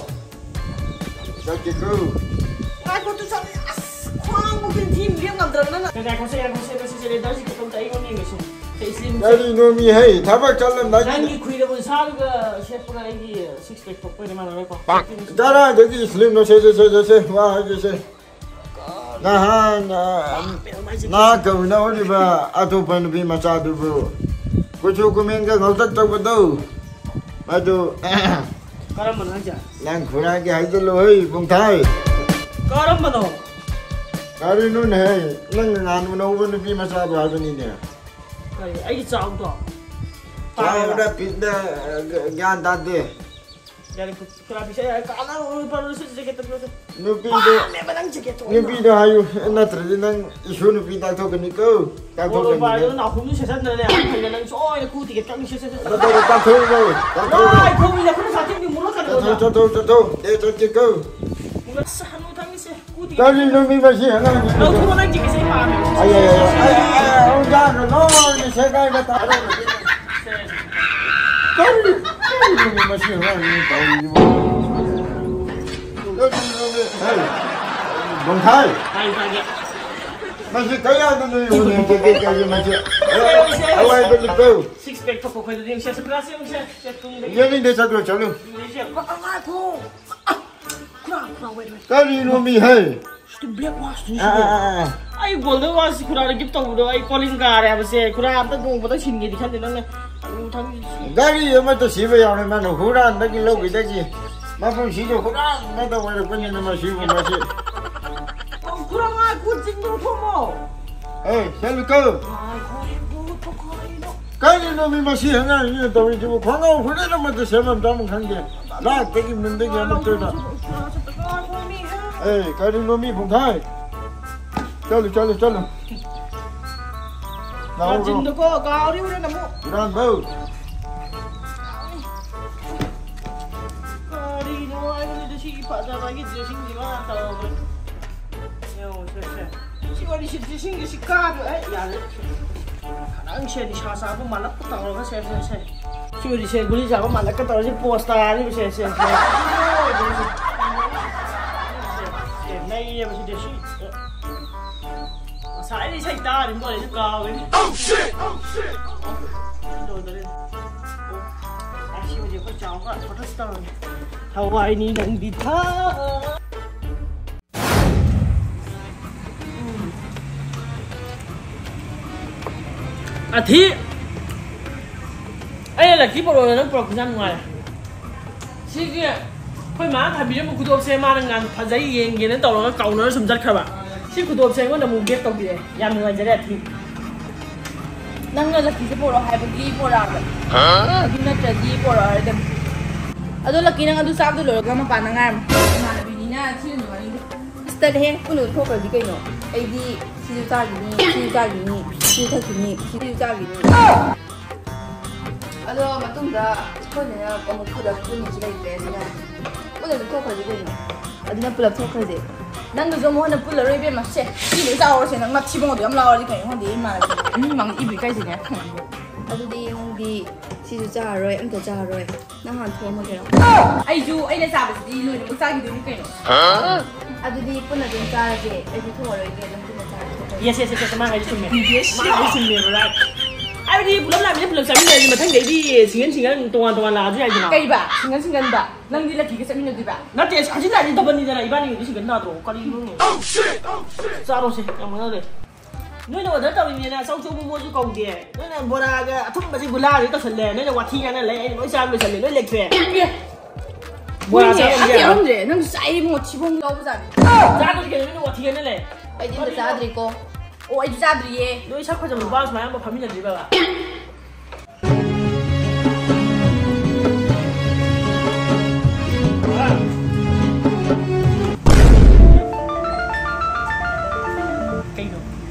ꯆꯠꯀꯦꯀꯣ꯫ ꯉꯥꯏꯈꯣ, ꯇꯨ ꯆꯠꯂꯦ꯫ ꯑꯁ, ꯈ꯭ꯋꯥꯡꯕꯨ ꯀꯤꯟꯊꯤ ꯂꯦꯞ ꯉꯝꯗ꯭ꯔꯕꯅꯤꯅ꯫ ꯉꯥꯏꯈꯣ, ꯁꯦ, ꯉꯥꯏꯈꯣ, ꯁꯦ, ꯁꯦ, ꯁꯦ, ꯂꯦꯗꯔꯁꯤ ꯈꯤꯇꯪ ꯑꯩꯉꯣꯟꯗ ꯌꯦꯡꯉꯁꯤ꯫ ꯁꯦ, ꯁ꯭ꯂꯤꯝꯁꯦ꯫ ꯀꯔꯤꯅꯣꯃꯤ ꯍꯩ, ꯊꯕꯛ ꯆꯠꯂꯝꯗꯥꯏꯗ꯫ ꯅꯪꯒꯤ ꯈꯨꯏꯔꯕ ꯁꯥꯗꯨꯒ ꯁꯦꯠꯄꯒ ꯑꯩꯒꯤ ꯁꯤꯛꯁ ꯄꯦꯛ ꯊꯣꯛꯄ ꯑꯣꯏꯔꯗꯤ ꯃꯥꯟꯅꯔꯣꯏꯀꯣ꯫ ꯀꯗꯥꯏꯗꯒꯤ ꯁ꯭ꯂꯤꯝꯅꯣ? ꯁꯦ, ꯁꯦ, ꯁꯦ, ꯁꯦ, ꯁꯦ, ꯋꯥ ꯍꯥꯏꯒꯦꯁꯦ꯫ ꯅꯍꯥꯟ, ꯑ, ꯅꯍꯥꯛꯀ ꯎꯅꯍꯧꯔꯤꯕ ꯑꯇꯣꯞꯄ ꯅꯨꯄꯤ ꯃꯆꯥꯗꯨꯕꯨ ꯀꯨꯆꯨ ꯀꯨꯃꯦꯟꯒ ꯉꯧꯇꯛ ꯇꯧꯕꯗꯧ꯫ ꯃꯗꯨ ꯀꯔꯝꯕꯅꯣ ꯍꯥꯏꯁꯦ? ꯅꯪ ꯈꯨꯔꯥꯏꯒꯤ ꯍꯥꯏꯖꯜꯂꯨ ꯍꯩ, ꯄꯨꯡꯊꯥꯏ꯫ ꯀꯔꯝꯕꯅꯣ? ꯀꯔꯤꯅꯣꯅꯦ ꯍꯩ? ꯅꯪ ꯅꯍꯥꯟ ꯎꯅꯍꯧꯕ ꯅꯨꯄꯤ ꯃꯆꯥꯗꯣ ꯍꯥꯏꯕꯅꯤꯅꯦ꯫ ꯀꯔꯤ? ꯑꯩꯒꯤ ꯆꯥꯎꯗꯣ? ꯆꯥꯎꯗ ꯄꯤꯛꯅ, ꯑ, ꯒ꯭ꯌꯥꯟ ꯇꯥꯗꯦ꯫ ꯌꯥꯔꯦ, ꯈꯨ-, ꯈꯨꯔꯥ ꯄꯤꯁꯦ, ꯌꯥꯔꯦ, ꯀꯥꯟꯅꯔꯣꯏ, ꯄꯥꯔꯣꯏ, ꯁꯤ ꯖꯦꯀꯦꯠꯇꯣ ꯄꯤꯔꯣꯁꯦ꯫ ꯅꯨꯄꯤꯗꯣ, ꯄꯥꯝꯃꯦꯕ ꯅꯪ ꯖꯦꯀꯦꯠꯇꯣ꯫ ꯅꯨꯄꯤꯗꯣ ꯍꯥꯏꯌꯨ, ꯅꯠꯇ꯭ꯔꯗꯤ ꯅꯪ ꯏꯁꯨ ꯅꯨꯄꯤ ꯇꯥꯛꯊꯣꯛꯀꯅꯤꯀꯣ, ꯄꯣꯔꯣꯏ ꯄꯥꯔꯣꯏꯗꯣ ꯇꯥꯛꯊꯣꯛꯀꯅꯤ꯫ ꯅꯥꯍꯨꯝꯁꯨ ꯁꯦꯠꯆꯟꯗ꯭ꯔꯅꯦ, ꯑꯍꯟ ꯈꯩꯅ ꯅꯪ ꯁꯣꯏꯅ ꯈꯨ ꯇꯤꯀꯦꯠ ꯀꯛꯅꯤ, ꯁꯦ, ꯁꯦ, ꯁꯦ, ꯁꯦ꯫ ꯇꯥꯛꯊꯣꯛ, ꯇꯥꯛꯊꯣꯛ, ꯇꯥꯛꯊꯣꯛ꯫ ꯋꯥꯏ, ꯈꯣꯡꯕꯤꯗ ꯈꯨꯠꯅ ꯁꯥꯊꯤꯡꯗꯤ ꯃꯨꯔꯛꯀꯅꯤ, ꯆꯠꯊꯣꯛ, ꯃꯨꯔꯛꯀꯅꯤ꯫ ꯆꯠꯊꯣꯛ, ꯆꯠꯊꯣꯛ, ꯗꯦ ꯆꯠꯀꯦꯀꯣ꯫ ꯃꯨꯔꯛ-, ꯑꯁ, ꯍꯅꯨ ꯊꯪꯒꯤꯁꯦ, ꯈꯨ ꯇꯤꯀꯦꯠ꯫ ꯀꯔꯤꯅꯣ ꯃꯤ ꯃꯁꯤ ꯑꯉꯥꯡꯁꯤꯡꯁꯦ? ꯂꯧꯊꯣꯛꯑꯣ, ꯅꯪ ꯖꯦꯀꯦꯠꯁꯦ ꯑꯩ ꯄꯥꯝꯃꯦ꯫ ꯑꯩ, ꯑꯩ, ꯑꯩ, ꯑꯩ, ꯑꯩ, ꯑꯩ, ꯑꯣꯖꯥꯒ ꯂꯣꯏꯅ ꯁꯦꯒꯥꯏꯕ ꯇꯥꯔꯦ꯫ ꯁꯦ, ꯁꯦ꯫ ꯀꯔꯤ, ꯀꯔꯤꯅꯣ ꯃꯤ ꯃꯁꯤ ꯑꯉꯥꯡꯁꯤꯅ ꯇꯧꯔꯤꯁꯤꯕꯣ? ꯀꯔꯤꯅꯣꯃꯤ? ꯍꯩ, ꯅꯣꯡꯊꯥꯏ꯫ ꯇꯥꯏ, ꯇꯥꯏ꯫ ꯃꯁꯤ ꯀꯌꯥꯗꯅꯣ ꯌꯦꯡꯉꯨꯅꯦ, ꯖꯦꯀꯦꯠ ꯀꯥꯏꯁꯦ ꯃꯁꯤ? ꯑꯋꯥꯏꯕ ꯂꯤꯠꯄꯧ꯫ ꯁꯤꯛꯁ ꯄꯦꯛ ꯊꯣꯛꯄ ꯑꯩꯈꯣꯏꯗꯗꯤ ꯌꯦꯡꯁꯦ, ꯁꯦ, ꯁꯦ, ꯁꯦ, ꯁꯦ, ꯇꯨꯡꯗꯒꯤ꯫ ꯌꯦꯡꯅꯤꯡꯗꯦ, ꯆꯠꯈ꯭ꯔꯣ, ꯆꯠꯂꯨ꯫ ꯌꯦꯡꯁꯦ꯫ ꯉꯥꯏꯈꯣ꯫ ꯈꯨꯔꯥ, ꯈꯨꯔꯥ, wait, wait. ꯀꯔꯤꯅꯣꯃꯤ ꯍꯩ? ꯁꯤꯗꯤ black watch ꯇꯨ ꯑꯥ, ꯁꯤꯗꯤ꯫ ꯑꯥ, ꯑꯥ, ꯑꯥ꯫ ꯑꯩ golden watch ꯁꯤ ꯈꯨꯔꯥꯗ gift ꯇꯧꯕꯗꯣ ꯑꯩ ꯀꯣꯂꯤꯡ ꯀꯥꯔꯦ ꯍꯥꯏꯕꯁꯦ꯫ ꯈꯨꯔꯥ ꯑꯝꯇ ꯅꯣꯡꯃꯗ ꯁꯤꯟꯒꯦꯗꯤ ꯈꯟꯗꯦ ꯅꯪꯅ꯫ ꯑꯗꯨ ꯊꯝꯃꯤ꯫ ꯒꯥꯔꯤ ꯑꯃꯠꯇ ꯁꯤꯕ ꯌꯥꯎꯔꯦ ꯃꯥꯅ ꯍꯨꯔꯥꯟꯕꯒꯤ ꯂꯧꯈꯤꯗꯒꯤ꯫ ꯃꯐꯝꯁꯤꯗ ꯍꯨꯔꯥꯟꯕꯗ ꯑꯣꯏꯔꯛꯄꯅꯤꯅ ꯃꯁꯤꯕꯨ ꯃꯁꯤ꯫ ꯈꯨꯔꯥ ꯉꯥꯏꯈꯣ, ꯆꯤꯡꯗꯣ ꯊꯣꯝꯃꯣ꯫ ꯑꯦ, ꯆꯠꯂꯨꯀꯣ꯫ ꯉꯥꯏꯈꯣ, ꯏꯕꯨꯡꯉꯣ, ꯀꯔꯤꯅꯣ? ꯀꯔꯤꯅꯣꯃꯤ ꯃꯁꯤ ꯑꯉꯥꯡꯁꯤꯅ ꯇꯧꯔꯤꯁꯤꯕꯨ? ꯈꯣꯡꯒ꯭ꯔꯥꯎ ꯐꯨꯔꯤꯠ ꯑꯃꯠꯇ ꯁꯦꯝꯐꯝ ꯆꯥꯐꯝ ꯈꯪꯗꯦ꯫ ꯂꯥꯛꯇꯒꯤ ꯃꯨꯟꯗꯒꯤ ꯑꯃꯠꯇꯣꯏꯕ꯫ ꯑꯦ, ꯀꯔꯤꯅꯣ ꯃꯤ ꯄꯨꯡꯈꯥꯏ? ꯆꯠꯂꯨ, ꯆꯠꯂꯨ, ꯆꯠꯂꯨ꯫ ꯂꯥꯛꯍꯧꯔꯣ꯫ ꯆꯤꯟꯗꯀꯣ ꯀꯥꯎꯔꯤ ꯍꯣꯔꯦꯟ ꯑꯃꯨꯛ꯫ ꯍꯨꯔꯥꯟꯕꯧ꯫ ꯀꯔꯤꯅꯣ ꯍꯥꯏꯕꯅꯤꯗ ꯁꯤꯒꯤ ꯐꯖꯕꯒꯤ dressing ꯁꯤꯃ ꯇꯧꯔꯦ꯫ ꯌꯦꯡꯉꯣ, ꯁꯦ, ꯁꯦ꯫ ꯁꯤ ꯋꯥꯔꯤꯁꯤ dressing ꯁꯤ ꯀꯥꯕ, ꯑꯦ, ꯌꯥꯔꯦ꯫ ꯅꯪꯁꯦ ꯅꯤꯁꯥ ꯆꯥꯕ ꯃꯥꯜꯂꯛꯄ ꯇꯧꯔꯒ, ꯁꯦ, ꯁꯦ, ꯁꯦ꯫ ꯁꯤ ꯋꯥꯔꯤꯁꯦ ꯒꯨꯂꯤ ꯆꯥꯕ ꯃꯥꯜꯂꯛꯀ ꯇꯧꯔꯁꯤ pose ꯇꯥꯔꯤꯕ, ꯁꯦ, ꯁꯦ, ꯁꯦ꯫ ꯑꯩꯅꯦꯕ ꯁꯤꯗꯤ ꯁꯤ꯫ ꯉꯁꯥꯏꯗꯤ ꯏꯁꯩ ꯇꯥꯔꯤꯕ ꯂꯣꯏꯔꯦ, ꯀꯥꯎꯔꯦ꯫ Oh, shit! Oh, shit! ꯂꯣꯏꯗꯣꯔꯦ꯫ ꯑꯣ, ꯑꯁꯤ ꯍꯧꯖꯤꯛ ꯑꯩꯈꯣꯏ ꯆꯥꯎꯒ ꯐꯣꯇꯣꯁ ꯇꯧꯔꯝꯃꯤ꯫ ꯊꯋꯥꯏꯅꯤ ꯅꯪꯗꯤ ꯊꯥ꯫ ꯑꯊꯤ! ꯑꯩꯅ ꯂꯛꯀꯤ ꯄꯣꯔꯛꯑꯣꯅ ꯅꯪ ꯄꯨꯔꯛꯄꯁꯦ ꯌꯥꯝ ꯅꯨꯡꯉꯥꯏꯔꯦ꯫ ꯁꯤꯒꯤ ꯑꯩꯈꯣꯏ ꯃꯥꯅ ꯊꯝꯕꯤꯔꯝꯕ ꯈꯨꯗꯣꯞꯁꯦ ꯃꯥꯅ ꯉꯥꯟ ꯐꯖꯩ ꯌꯦꯡꯒꯦꯅ ꯇꯧꯔꯒ ꯀꯥꯎꯅꯔ ꯁꯨꯝ ꯆꯠꯈ꯭ꯔꯕ꯫ ꯁꯤ ꯈꯨꯗꯣꯞꯁꯦ ꯑꯩꯉꯣꯟꯗ ꯑꯃꯨꯛ ꯕꯦꯛ ꯇꯧꯕꯤꯔꯛꯑꯦ꯫ ꯌꯥꯝ ꯅꯨꯡꯉꯥꯏꯖꯔꯦ ꯑꯊꯤ꯫ ꯅꯪꯅ ꯂꯛꯀꯤꯁꯦ ꯄꯣꯔꯛꯑꯣ ꯍꯥꯏꯕꯒꯤ ꯄꯣꯔꯛꯑꯕ꯫ ꯍꯥ? ꯑꯗꯨ ꯅꯠꯇ꯭ꯔꯗꯤ ꯄꯣꯔꯛꯑꯔꯣꯏꯗꯕꯅꯤ꯫ ꯑꯗꯣ ꯂꯛꯀꯤ, ꯅꯪ ꯑꯗꯨ ꯆꯥꯕꯗꯣ ꯂꯣꯏꯔꯒ ꯃꯄꯥꯟꯗ ꯉꯥꯏꯔꯝꯃꯣ꯫ ꯏꯃꯥꯟꯅꯕꯤꯅꯤꯅ ꯊꯤꯅ ꯅꯨꯡꯉꯥꯏꯅꯤꯡꯗꯦ꯫ ꯑꯁ, ꯇꯜꯂꯦꯍꯦ꯫ ꯄꯨꯟꯅ ꯑꯗꯨꯝ ꯊꯣꯛꯈ꯭ꯔꯗꯤ ꯀꯩꯅꯣ? ꯑꯩꯗꯤ ꯁꯤꯁꯨ ꯆꯥꯈꯤꯅꯤ, ꯁꯤꯁꯨ ꯆꯥꯈꯤꯅꯤ, ꯁꯤꯁꯨ ꯊꯛꯈꯤꯅꯤ, ꯁꯤꯁꯨ ꯆꯥꯈꯤꯅꯤ꯫ ꯑꯗꯣ ꯃꯇꯨꯡꯗ ꯑꯩꯈꯣꯏꯅ ꯑꯃꯨꯛ ꯄꯨꯂꯞ ꯄꯨꯟꯕꯁꯨ ꯂꯩꯇ꯭ꯔꯦ, ꯑꯗꯨꯅ ꯄꯨꯟꯅ ꯑꯗꯨꯝ ꯊꯣꯛꯈ꯭ꯔꯁꯤ ꯀꯩꯅꯣ꯫ ꯑꯗꯨꯅ ꯄꯨꯂꯞ ꯊꯣꯛꯈ꯭ꯔꯁꯦ꯫ ꯅꯪꯒꯁꯨ ꯑꯃꯨꯛ ꯍꯟꯅ ꯄꯨꯜꯂꯔꯣꯏ, ꯏꯕꯦꯝꯃ꯫ ꯁꯦ, ꯁꯤ ꯂꯣꯏ ꯆꯥꯍꯧꯔꯁꯦ꯫ ꯅꯪ ꯃꯊꯤꯕꯣꯡꯗꯣ ꯌꯥꯝ ꯂꯥꯎꯔꯗꯤ ꯀꯩꯅꯣ ꯈꯪꯗꯦ, ꯏꯃꯥꯟꯅꯕꯤ꯫ ꯃꯤ ꯃꯥꯡꯗ ꯏꯕꯨ ꯏꯀꯥꯏꯖꯩꯅꯦ꯫ ꯑꯗꯨꯗꯤ ꯅꯪꯗꯤ ꯁꯤꯁꯨ ꯆꯥꯔꯔꯣꯏ, ꯑꯝꯇ ꯆꯥꯔꯔꯣꯏ꯫ ꯅꯪ ꯍꯥꯟꯅ ꯊꯣꯛꯑꯝꯃꯒꯦꯔꯣ? ꯑꯩꯁꯨ ꯑꯩꯅ ꯆꯥꯕꯁꯤꯗꯤ ꯂꯣꯏꯅꯃꯛ ꯆꯥꯈꯤꯗꯣꯏꯅꯤ ꯀꯩꯅꯣ꯫ ꯑꯗꯨꯗꯤ ꯄꯨꯟꯅ ꯑꯗꯨꯝ ꯆꯥꯔꯁꯦ꯫ ꯑꯩꯁꯨ ꯊꯣꯛꯑꯔꯣꯏꯒꯦ, ꯑꯗꯨꯝ ꯄꯨꯟꯅ ꯆꯥꯔꯁꯦ꯫ Yes, yes, yes, yes, ꯃꯥ ꯍꯥꯏꯁꯦ ꯆꯨꯝꯃꯦ꯫ Yes, ꯃꯥ ꯍꯥꯏꯁꯦ ꯆꯨꯝꯃꯦꯕ, right? ꯍꯥꯏꯕꯗꯤ ꯄꯨꯂꯞ ꯂꯥꯛꯃꯤꯟꯅ ꯄꯨꯂꯞ ꯆꯥꯃꯤꯟꯅꯔꯗꯤ ꯃꯊꯪꯗꯩꯗꯤ single single ꯇꯣꯉꯥꯟ ꯇꯣꯉꯥꯟ ꯂꯥꯛꯑꯁꯨ ꯌꯥꯏꯗꯅ꯫ ꯀꯩꯕ? Single single ꯕ? ꯅꯪꯗꯤ ꯂꯛꯀꯤꯒ ꯆꯠꯃꯤꯟꯅꯗꯣꯏꯕ? ꯅꯠꯇꯦ, ꯑꯁ, ꯍꯧꯖꯤꯛ ꯂꯥꯛꯑꯗꯤ double ꯅꯤꯗꯅ, ꯏꯕꯥꯅꯤꯒꯤꯗꯤ single ꯇꯥꯗ꯭ꯔꯣ? ꯀꯔꯤꯅꯣꯅꯦ? ꯆꯥꯔꯣꯁꯦ, ꯌꯥꯝ ꯉꯥꯡꯅꯔꯦ꯫ ꯅꯣꯏꯅ order ꯇꯧꯔꯤꯅꯦꯅ ꯑꯆꯧ ꯑꯆꯧꯕ ꯃꯣꯏꯁꯨ ꯀꯧꯗꯦ꯫ ꯅꯣꯏꯅ ꯕꯣꯔꯥꯒ ꯑꯊꯨꯝꯕꯁꯤ ꯒꯨꯂꯥꯒ ꯇꯧꯁꯜꯂꯦ꯫ ꯅꯣꯏꯅ ꯋꯥꯊꯤ ꯉꯥꯡꯅ ꯂꯩ꯫ ꯑꯩꯅ ꯂꯣꯏ ꯆꯥꯕ ꯂꯣꯏꯁꯜꯂꯦ, ꯂꯣꯏ ꯂꯦꯛꯊꯣꯛꯑꯦ꯫ ꯑꯦ! ꯕꯣꯔꯥ ꯅꯣꯏꯅꯦ, ꯆꯥꯕ ꯑꯝꯇ ꯌꯥꯔꯣꯏ꯫ ꯌꯥꯎꯔꯝꯗ꯭ꯔꯦ꯫ ꯅꯪꯁꯨ ꯆꯥꯏꯌꯦ ꯏꯕꯨꯡꯉꯣ, ꯊꯤꯕꯣꯡ ꯂꯥꯎꯕ ꯖꯥꯠꯅꯤ꯫ ꯆꯥꯗ꯭ꯔꯗꯤ ꯀꯩꯅꯣ, ꯅꯣꯏꯅ ꯋꯥꯊꯤ ꯉꯥꯡꯅ ꯂꯩ꯫ ꯑꯩꯗꯤ ꯑꯝꯇ ꯀꯔꯤꯅꯣ? ꯆꯥꯗ꯭ꯔꯤꯀꯣ꯫ ꯑꯣ, ꯑꯩꯁꯨ ꯆꯥꯗ꯭ꯔꯤꯌꯦ꯫ ꯅꯣꯏ ꯁꯛ ꯐꯖꯕ ꯅꯨꯄꯥ ꯁꯨꯃꯥꯏꯅ ꯑꯝꯕ ꯐꯝꯃꯤꯟꯅꯗ꯭ꯔꯤꯕꯕ? ꯀꯩꯅꯣ?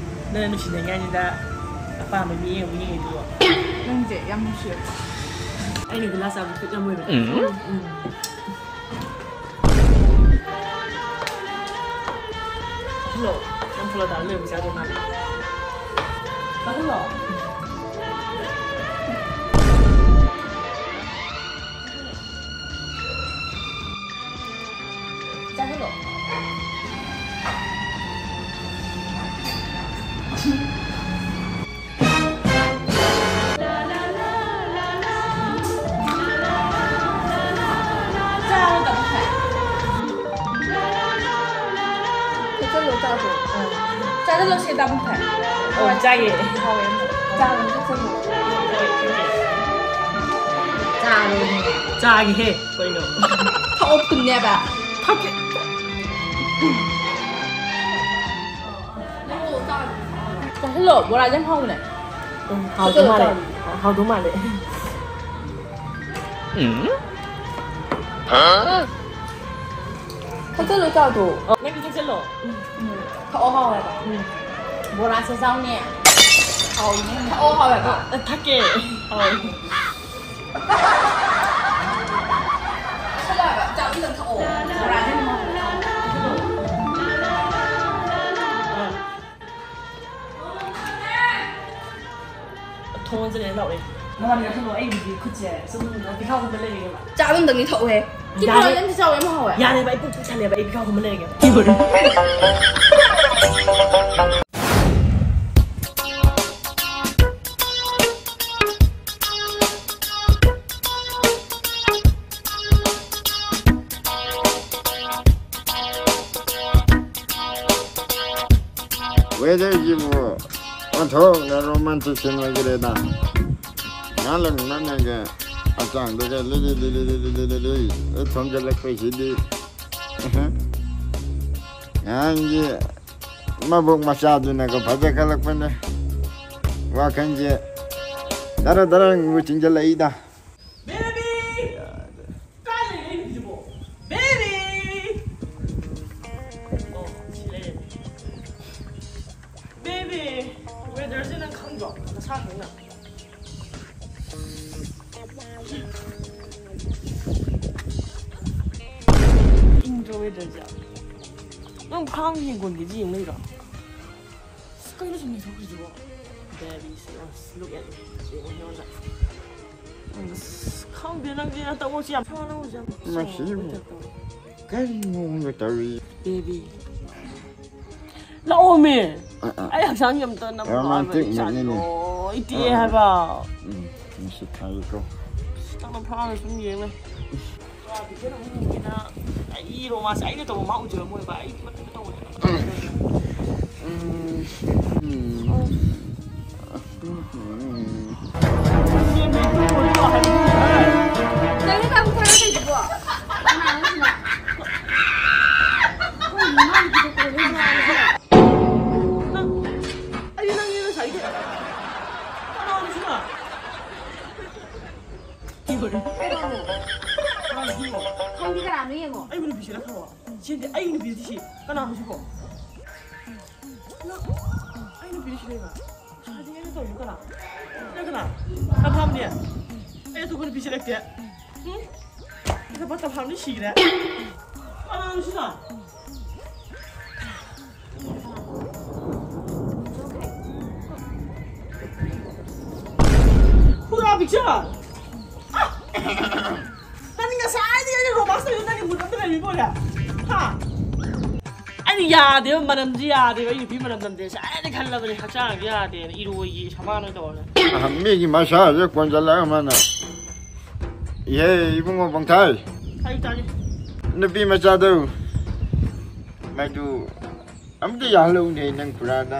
ꯅꯪꯅ ꯅꯨꯡꯁꯤꯅꯉꯥꯏꯅꯤꯗ ꯑꯄꯥꯝꯕ ꯃꯤ ꯑꯃꯨꯛ ꯌꯦꯡꯉꯤꯗꯨꯕꯣ? ꯅꯪꯁꯦ ꯌꯥꯝ ꯅꯨꯡꯁꯤꯔꯦ꯫ ꯑꯩꯅ ꯒꯨꯂꯥ ꯆꯥꯕ ꯈꯨꯠ ꯌꯥꯝ ꯑꯣꯏꯕꯅꯦ꯫ ꯎꯝ꯫ ꯎꯝ꯫ ꯐꯨꯜꯂꯣ꯫ ꯅꯪ ꯐꯨꯜꯂꯣ ꯇꯥꯔ ꯂꯩꯕ ꯆꯥꯗꯧ ꯃꯥꯜꯂꯦ꯫ ꯆꯥꯁꯤꯜꯂꯣ꯫ ꯆꯥꯁꯤꯜꯂꯣ꯫ ꯆꯥꯗꯣ꯫ ꯆꯥꯗꯣ ꯂꯧꯁꯦ ꯗꯥꯕꯨꯡ ꯐꯥꯏ꯫ ꯑꯣ, ꯆꯥꯒꯦ꯫ ꯍꯥꯎꯋꯦ꯫ ꯆꯥꯔꯣ, ꯆꯥꯔꯣ꯫ ꯆꯥꯔꯣꯅꯦ꯫ ꯆꯥꯒꯦꯍꯦ꯫ ꯀꯩꯅꯣ? ꯊꯛꯑꯣ, ꯊꯨꯝꯅꯦꯕ꯫ ꯊꯛꯀꯦ꯫ ꯆꯥꯁꯤꯜꯂꯣ, ꯕꯣꯔꯥꯁꯦ ꯌꯥꯝ ꯍꯥꯎꯕꯅꯦ꯫ ꯎꯝ, ꯍꯥꯎꯗꯧ ꯃꯥꯜꯂꯦ꯫ ꯍꯥꯎꯗꯧ ꯃꯥꯜꯂꯦ꯫ ꯎꯝ? ꯊꯛꯆꯜꯂꯣ, ꯆꯥꯗꯣ꯫ ꯑꯣ, ꯅꯪꯁꯨ ꯊꯛꯆꯜꯂꯣ꯫ ꯎꯝ, ꯊꯛꯑꯣ, ꯍꯥꯎꯋꯦꯕ꯫ ꯎꯝ꯫ ꯕꯣꯔꯥꯁꯦ ꯆꯥꯎꯅꯦ꯫ ꯍꯥꯎꯅꯦ꯫ ꯊꯛꯑꯣ, ꯍꯥꯎꯋꯦꯕ꯫ ꯑ, ꯊꯛꯀꯦ꯫ ꯍꯥꯎꯋꯦ꯫ ꯊꯛꯆꯜꯂꯣ ꯍꯥꯏꯕ꯫ ꯆꯥ ꯑꯝꯇꯪ ꯊꯛꯑꯣ꯫ ꯕꯣꯔꯥꯁꯦ ꯌꯥꯝ ꯍꯥꯎꯋꯦ꯫ ꯊꯣꯡꯁꯦ ꯂꯣꯏ ꯂꯥꯎꯔꯦ꯫ ꯅꯕꯥꯅꯤ ꯀꯛꯊꯠꯂꯣ, ꯑꯩꯒꯤꯗꯤ ꯈꯨꯠꯁꯦ ꯁꯨꯝ ꯄꯤꯈꯥꯎꯒꯨꯝꯕ ꯂꯩꯔꯦꯕ꯫ ꯆꯥ ꯑꯗꯨꯝꯗꯪꯗꯤ ꯊꯛꯎꯍꯦ꯫ ꯁꯤ ꯌꯥꯔꯦ꯫ ꯄꯣꯔꯥꯁꯦ ꯑꯝꯇ ꯆꯥꯎꯍꯦ, ꯑꯃ ꯍꯥꯎꯍꯦ꯫ ꯌꯥꯔꯦꯕ, ꯑꯩ ꯄꯨꯛ ꯄꯤꯛ ꯊꯜꯂꯦꯕ, ꯑꯩ ꯄꯤꯈꯥꯎꯒꯨꯝꯕ ꯂꯩꯔꯒꯦꯕ꯫ Weatherꯁꯤꯕꯨ ꯑꯣꯟꯊꯣꯛꯅ romantic scene ꯑꯣꯏꯈ꯭ꯔꯦꯗ꯫ ꯉꯥꯏꯍꯥꯛ ꯂꯩꯔꯒ ꯍꯛꯆꯥꯡꯗꯒ ꯂꯤꯂꯤ ꯂꯤꯂꯤ ꯂꯤꯂꯤ ꯂꯤꯂꯤ ꯂꯤꯂꯤ ꯊꯣꯝꯖꯤꯜꯂꯛꯄꯁꯤꯗꯤ꯫ ꯉꯍꯥꯟꯒꯤ ꯃꯕꯨꯛ ꯃꯆꯥꯗꯨꯅꯒ ꯐꯖꯈꯠꯂꯛꯄꯅꯦ꯫ ꯋꯥꯈꯜꯁꯦ ꯗꯔ ꯗꯔ ꯆꯤꯡꯁꯤꯜꯂꯛꯏꯗ꯫ Baby! ꯀꯥꯏ ꯂꯩꯒꯦ ꯑꯩ ꯅꯨꯄꯤꯗꯨꯕꯣ? Baby! ꯑꯣ, ꯁꯤ ꯂꯩꯔꯦ꯫ Baby, weatherꯁꯦ ꯅꯪ ꯈꯪꯗ꯭ꯔꯣ? ꯅꯁꯥ ꯈꯪꯅ꯫ ꯏꯪꯗ꯭ꯔꯣ weatherꯁꯦ? ꯅꯪ ꯈꯥꯡ ꯌꯦꯡꯒꯣꯟꯒꯤꯗꯤ ꯌꯦꯡ ꯂꯩꯔꯣ? ꯑꯁ, ꯀꯩꯅꯣ ꯁꯨꯝ ꯌꯦꯡꯊꯣꯛꯈ꯭ꯔꯤꯁꯤꯕꯣ? Baby, look at me. ꯌꯦꯡꯉꯣ, ꯑꯩꯉꯣꯟꯗ꯫ ꯑꯁ, ꯈꯪꯗꯦ, ꯅꯪꯗꯤ ꯅꯇꯧ ꯃꯑꯣꯡꯁꯦ ꯌꯥꯝ ꯁꯥꯎꯅ ꯍꯧꯖꯤꯛ ꯌꯥꯝ ꯃꯁꯤꯕꯨ ꯁꯥꯎꯕꯩ ꯇꯥꯏꯞꯇ꯫ ꯀꯔꯤ ꯃꯑꯣꯡꯗ ꯇꯧꯔꯤ? Baby꯫ ꯂꯥꯛꯑꯣꯃꯦ꯫ ꯑ, ꯑ꯫ ꯑꯩ ꯍꯛꯆꯥꯡꯁꯦ ꯑꯝꯇ ꯅꯝꯃꯣ ꯍꯥꯏꯕ꯫ Romantic ꯏꯁꯥꯁꯦ ꯃꯦꯠꯅꯤꯅꯦ꯫ ꯂꯣꯏ ꯇꯦꯛꯑꯦ ꯑ, ꯑ꯫ ꯍꯥꯏꯕ꯫ ꯎꯝ, ꯅꯨꯡꯁꯤꯠ ꯊꯥꯔꯤꯀꯣ꯫ ꯑꯁ, ꯅꯪꯅ ꯐꯥꯔꯒ ꯁꯨꯝ ꯌꯦꯡ ꯂꯩ꯫ ꯄꯨꯔꯥ ꯚꯤꯗꯤꯑꯣ ꯑꯃꯨꯛ ꯎꯒꯦꯅ ꯑꯩ romance ꯑꯩꯅ ꯇꯧꯕ ꯃꯥ ꯎꯖꯔꯝꯃꯣꯏꯕ꯫ ꯑꯩ ꯃꯊꯟꯇ ꯇꯧꯕꯅꯦꯕ꯫ ꯀꯩꯅꯣ ꯇꯥꯃꯣ ꯊꯥꯔ ꯂꯩꯗꯨꯕꯣ? ꯀꯅꯥꯅꯣ ꯁꯤꯅ? ꯀꯩꯅꯣ ꯃꯥꯒꯤꯗꯨꯕꯣ ꯀꯣꯜ ꯂꯩ ꯃꯥꯜꯂꯦ꯫ ꯅꯪ, ꯑꯩ ꯅꯪꯒꯤ ꯉꯁꯥꯏꯒꯤ ꯀꯅꯥꯅꯣ ꯁꯤꯅ? ꯀꯅꯥꯅꯣ? ꯀꯅꯥꯅꯣ ꯁꯤꯕꯣ? ꯈꯪꯗꯦ, ꯀꯅꯥꯅꯣ ꯌꯦꯡꯉꯣ꯫ ꯑꯩꯕꯨ ꯅꯨꯄꯤꯁꯤꯅ ꯈꯪꯉꯣ꯫ ꯁꯤꯗꯤ ꯑꯩ ꯅꯨꯄꯤꯗꯤ ꯁꯤ ꯀꯅꯥꯅꯣ ꯁꯤꯕꯣ? ꯅꯪ, ꯑꯩ ꯅꯨꯄꯤꯗꯤ ꯁꯤ ꯂꯩꯕ꯫ ꯉꯁꯥꯏꯗꯒꯤ ꯑꯩꯅ ꯇꯧꯔꯤꯁꯦ ꯀꯅꯥ? ꯅꯪ ꯀꯅꯥ? ꯀꯟꯐꯥꯝꯅꯦ꯫ ꯑꯩ ꯑꯇꯣꯞꯄ ꯅꯨꯄꯤꯁꯦ ꯂꯩꯇꯦ꯫ ꯎꯝ? ꯑꯩ ꯊꯕꯛ ꯇꯧꯐꯝꯗꯤ ꯁꯤꯈ꯭ꯔꯦ꯫ ꯀꯅꯥꯅꯣ ꯁꯤꯅ? ꯍꯨꯔꯥ ꯄꯤꯛꯆꯔ! ꯅꯪ ꯉꯁꯥꯏꯗꯒꯤ ꯑꯩꯅ ꯔꯣꯃꯥꯟꯁ ꯇꯧꯔꯤꯗꯣ ꯅꯪꯒꯤ ꯃꯨꯠ ꯑꯝꯇ ꯂꯩꯔꯤꯕꯣꯏꯔꯦ? ꯍꯥ? ꯑꯩꯗꯤ ꯌꯥꯗꯦꯕ, ꯃꯅꯝꯁꯤ ꯌꯥꯗꯦꯕ꯫ ꯑꯩ ꯅꯨꯄꯤ ꯃꯅꯝ ꯅꯝꯗꯦ ꯉꯁꯥꯏꯗꯩ ꯈꯜꯂꯕꯅꯦ, ꯍꯛꯆꯥꯡꯁꯦ ꯌꯥꯗꯦꯅ꯫ ꯏꯔꯣꯏꯒꯤ ꯁꯕꯥꯟ ꯑꯣꯏꯅ ꯇꯧꯔꯒ꯫ ꯑꯍ, ꯃꯤꯒꯤ ꯃꯁꯥꯁꯦ ꯀꯣꯟꯁꯤꯜꯂꯒ ꯃꯥꯅ꯫ ꯏꯍꯦ, ꯏꯕꯨꯡꯉꯣ ꯄꯪꯊꯥꯏ꯫ ꯇꯥꯏ, ꯇꯥꯏ꯫ ꯅꯨꯄꯤ ꯃꯆꯥꯗꯣ, ꯃꯗꯨ ꯑꯝꯇ ꯌꯥꯍꯜꯂꯧꯅꯦ ꯅꯪ ꯈꯨꯔꯥꯗ꯫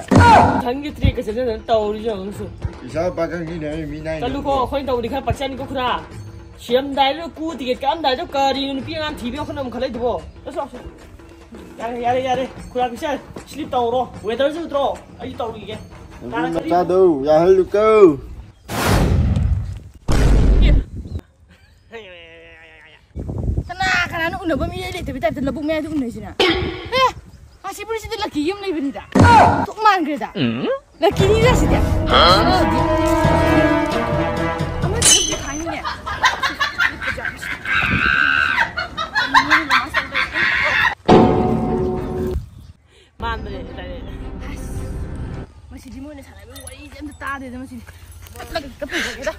ꯈꯪꯒꯤ ꯇ꯭ꯔꯦꯛꯀ ꯆꯠꯅꯗꯅ ꯇꯧꯔꯤꯁꯦ ꯌꯦꯡꯉꯨ ꯁꯨ꯫ ꯏꯁꯥ ꯄꯥꯈꯪꯅꯤꯅꯦ, ꯑꯩ ꯃꯤ ꯅꯥꯏꯅ ꯆꯠꯂꯨꯀꯣ, ꯇꯧꯕ꯫ ꯑꯩꯈꯣꯏꯅ ꯇꯧꯕꯗꯤ ꯈꯔ ꯄꯛꯆꯅꯤꯀꯣ ꯈꯨꯔꯥ꯫ ꯁꯤꯔꯝꯗꯥꯏꯗ ꯀꯨ ꯇꯤꯀꯦꯠ ꯀꯛꯑꯝꯗꯥꯏꯗ ꯀꯔꯤꯅꯣ ꯅꯨꯄꯤ ꯑꯉꯥꯡ ꯊꯤꯕ ꯌꯥꯎꯈꯠꯅꯕ ꯈꯜꯂꯛꯏꯗꯨꯕꯣ? ꯂꯥꯛꯁꯤ, ꯂꯥꯛꯁꯤ꯫ ꯌꯥꯔꯦ, ꯌꯥꯔꯦ, ꯌꯥꯔꯦ꯫ ꯈꯨꯔꯥ ꯄꯤꯛꯆꯔ, ꯁ꯭ꯂꯤꯞ ꯇꯧꯔꯣ꯫ ꯋꯦꯗꯔꯁꯨ ꯎꯗ꯭ꯔꯣ? ꯑꯩꯁꯨ ꯇꯧꯔꯨꯈꯤꯒꯦ꯫ ꯅꯨꯄꯤ ꯇꯥꯔꯛꯀꯅꯤ꯫ ꯃꯆꯥꯗꯣ ꯌꯥꯍꯜꯂꯨꯀꯣ꯫ ꯀꯅꯥ ꯀꯅꯥꯅꯣ ꯎꯅꯕ ꯃꯤ ꯂꯩꯇꯕꯩ ꯇꯥꯏꯞꯇ ꯂꯧꯕꯨꯛ ꯃꯌꯥꯏꯗ ꯎꯅꯩꯁꯤꯅ? ꯑꯦ! ꯑꯁꯤ ꯄꯨꯔꯤꯁꯤꯗꯤ ꯂꯛꯀꯤ ꯌꯨꯝ ꯂꯩꯕꯅꯤꯗ꯫ ꯊꯣꯛ ꯃꯥꯟꯈ꯭ꯔꯦꯗ꯫ ꯂꯛꯀꯤꯅꯤꯗ ꯁꯤꯗꯤ꯫ ꯁꯤꯗꯤ꯫ ꯑꯃꯗꯨꯗꯤ ꯈꯥꯏꯅꯤꯅꯦ꯫ ꯃꯥꯟꯕꯅꯦ, ꯇꯥꯏ꯫ ꯑꯁ, ꯃꯁꯤꯗꯤ ꯃꯣꯏꯅ ꯁꯥꯟꯅꯕ ꯋꯥꯔꯤꯁꯦ ꯑꯝꯇ ꯇꯥꯗꯦꯗ, ꯃꯁꯤꯗꯤ꯫ ꯀꯠꯂꯒ ꯍꯦꯛꯇ ꯄꯨꯊꯣꯛꯀꯦꯗ꯫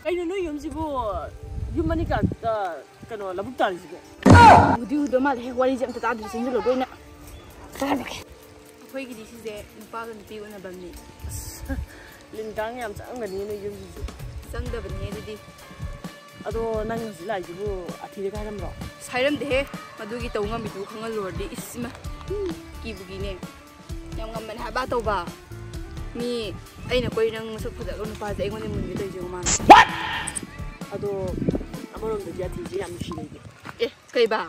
ꯀꯩꯅꯣ ꯅꯣꯏ ꯌꯨꯝꯁꯤꯕꯨ ꯌꯨꯝ ꯃꯅꯤꯡ ꯀꯥꯔꯛꯇ ꯀꯩꯅꯣ ꯂꯧꯕꯨꯛ ꯇꯥꯔꯤꯁꯤꯕꯣ? ꯎꯗꯤ ꯎꯗ ꯃꯥꯜꯂꯦ, ꯋꯥꯔꯤꯁꯦ ꯑꯝꯇ ꯇꯥꯗ꯭ꯔꯤ, ꯆꯦꯟꯁꯤꯜꯂꯣ, ꯂꯣꯏꯅ ꯇꯥꯔꯒꯦ꯫ ꯑꯩꯈꯣꯏꯒꯤꯗꯤ ꯁꯤꯁꯦ ꯅꯨꯄꯥꯒ ꯅꯨꯄꯤ ꯎꯅꯕꯝꯅꯤ꯫ ꯑꯁ, ꯂꯤꯟ ꯀꯥꯡ ꯌꯥꯝ ꯆꯪꯒꯅꯤ ꯅꯣꯏ ꯌꯨꯝꯁꯤꯁꯨ꯫ ꯆꯪꯗꯕꯅꯤ ꯑꯗꯨꯗꯤ꯫ ꯑꯗꯣ ꯅꯪ ꯍꯧꯖꯤꯛ ꯂꯥꯛꯏꯁꯤꯕꯨ ꯑꯊꯤꯗꯒ ꯍꯥꯏꯔꯝꯕ꯭ꯔꯣ? ꯑꯁ, ꯍꯥꯏꯔꯝꯗꯦꯍꯦ꯫ ꯃꯗꯨꯒꯤ ꯇꯧ ꯉꯝꯃꯤꯗꯨ ꯈꯪꯍꯜꯂꯨꯔꯗꯤ, ꯏꯁ, ꯏꯃꯥ, ꯎꯝ, ꯀꯤꯕꯨ ꯀꯤꯅꯦ꯫ ꯌꯥꯝ ꯉꯝꯕꯅꯦ ꯍꯥꯏꯕ ꯇꯧꯕ꯫ ꯃꯤ ꯑꯩꯅ ꯀꯣꯏ ꯅꯪ ꯃꯁꯛ ꯐꯖꯕ ꯅꯨꯄꯥꯁꯦ ꯑꯩꯉꯣꯟꯗ ꯃꯨꯟꯒꯦ ꯇꯧꯔꯤꯁꯦ ꯃꯥꯅ꯫ ꯑꯗꯣ ꯑꯃꯔꯣꯝꯗꯗꯤ ꯑꯊꯤꯁꯦ ꯌꯥꯝ ꯅꯨꯡꯁꯤꯅꯩꯗꯤ꯫ ꯑꯦ, ꯀꯩꯕ?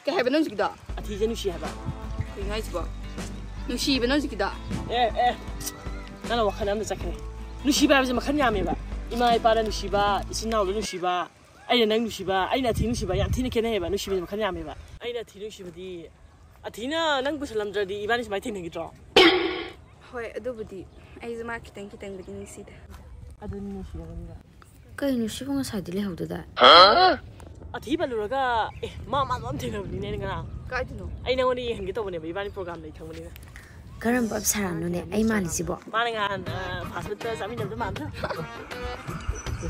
ꯀꯩ ꯍꯥꯏꯕ ꯅꯪ ꯍꯧꯖꯤꯛꯀꯤꯗꯣ? ꯑꯊꯤꯁꯦ ꯅꯨꯡꯁꯤ ꯍꯥꯏꯕ꯫ ꯀꯩꯅꯣ ꯍꯥꯏꯁꯤꯕꯣ? ꯅꯨꯡꯁꯤꯕ ꯅꯪ ꯍꯧꯖꯤꯛꯀꯤꯗꯣ? ꯑꯦ, ꯑꯦ, ꯅꯪꯅ ꯋꯥꯈꯜ ꯑꯃꯗ ꯆꯠꯈ꯭ꯔꯦ꯫ ꯅꯨꯡꯁꯤꯕ ꯍꯥꯏꯕꯁꯦ ꯃꯈꯜ ꯌꯥꯝꯃꯦꯕ꯫ ꯏꯃꯥ ꯏꯄꯥꯗ ꯅꯨꯡꯁꯤꯕ, ꯏꯆꯤꯟ ꯏꯅꯥꯎꯗ ꯅꯨꯡꯁꯤꯕ, ꯑꯩꯅ ꯅꯪ ꯅꯨꯡꯁꯤꯕ, ꯑꯩꯅ ꯑꯊꯤ ꯅꯨꯡꯁꯤꯕ ꯌꯥꯝ ꯊꯤꯅ ꯈꯦꯠꯅꯩꯌꯦꯕ꯫ ꯅꯨꯡꯁꯤꯕꯁꯦ ꯃꯈꯜ ꯌꯥꯝꯃꯦꯕ꯫ ꯑꯩꯅ ꯑꯊꯤ ꯅꯨꯡꯁꯤꯕꯗꯤ, ꯑꯊꯤꯅ ꯅꯪ ꯄꯨꯁꯜꯂꯝꯗ꯭ꯔꯗꯤ ꯏꯕꯥꯅꯤ ꯁꯨꯃꯥꯏꯅ ꯊꯦꯡꯅꯈꯤꯗ꯭ꯔꯣ? ꯍꯣꯏ, ꯑꯗꯨꯕꯨꯗꯤ ꯑꯩꯁꯨ ꯃꯥ ꯈꯤꯇꯪ ꯈꯤꯇꯪꯕꯨꯗꯤ ꯅꯨꯡꯁꯤꯗ꯫ ꯑꯗꯨꯅꯤ ꯅꯨꯡꯁꯤꯔꯕꯅꯤꯗ꯫ ꯀꯩꯅꯣ ꯁꯤꯕꯨ ꯉꯁꯥꯏꯗꯤ ꯂꯩꯍꯧꯗꯗꯥꯏ? ꯑꯊꯤ ꯄꯜꯂꯨꯔꯒ, ꯑꯦ, ꯃꯥ ꯃꯥꯟꯕ ꯑꯃ ꯊꯦꯡꯅꯕꯅꯤꯅꯦ ꯑꯩꯅ ꯉꯔꯥꯡ꯫ ꯀꯥꯏꯗꯅꯣ? ꯑꯩ ꯅꯉꯣꯟꯗ ꯌꯦꯡꯍꯟꯒꯦ ꯇꯧꯕꯅꯦꯕ, ꯏꯕꯥꯅꯤ program ꯂꯩ ꯈꯪꯕꯅꯤꯅ꯫ ꯀꯔꯝꯕ ꯑꯞꯁꯔꯥꯅꯣꯅꯦ ꯑꯩ ꯃꯥꯜꯂꯤꯁꯤꯕꯣ? ꯃꯥꯅ ꯉꯍꯥꯟ, ꯑ, fast food ꯇ ꯆꯥꯃꯤꯟꯅꯕꯗꯣ ꯃꯥꯟꯗ꯭ꯔꯥ?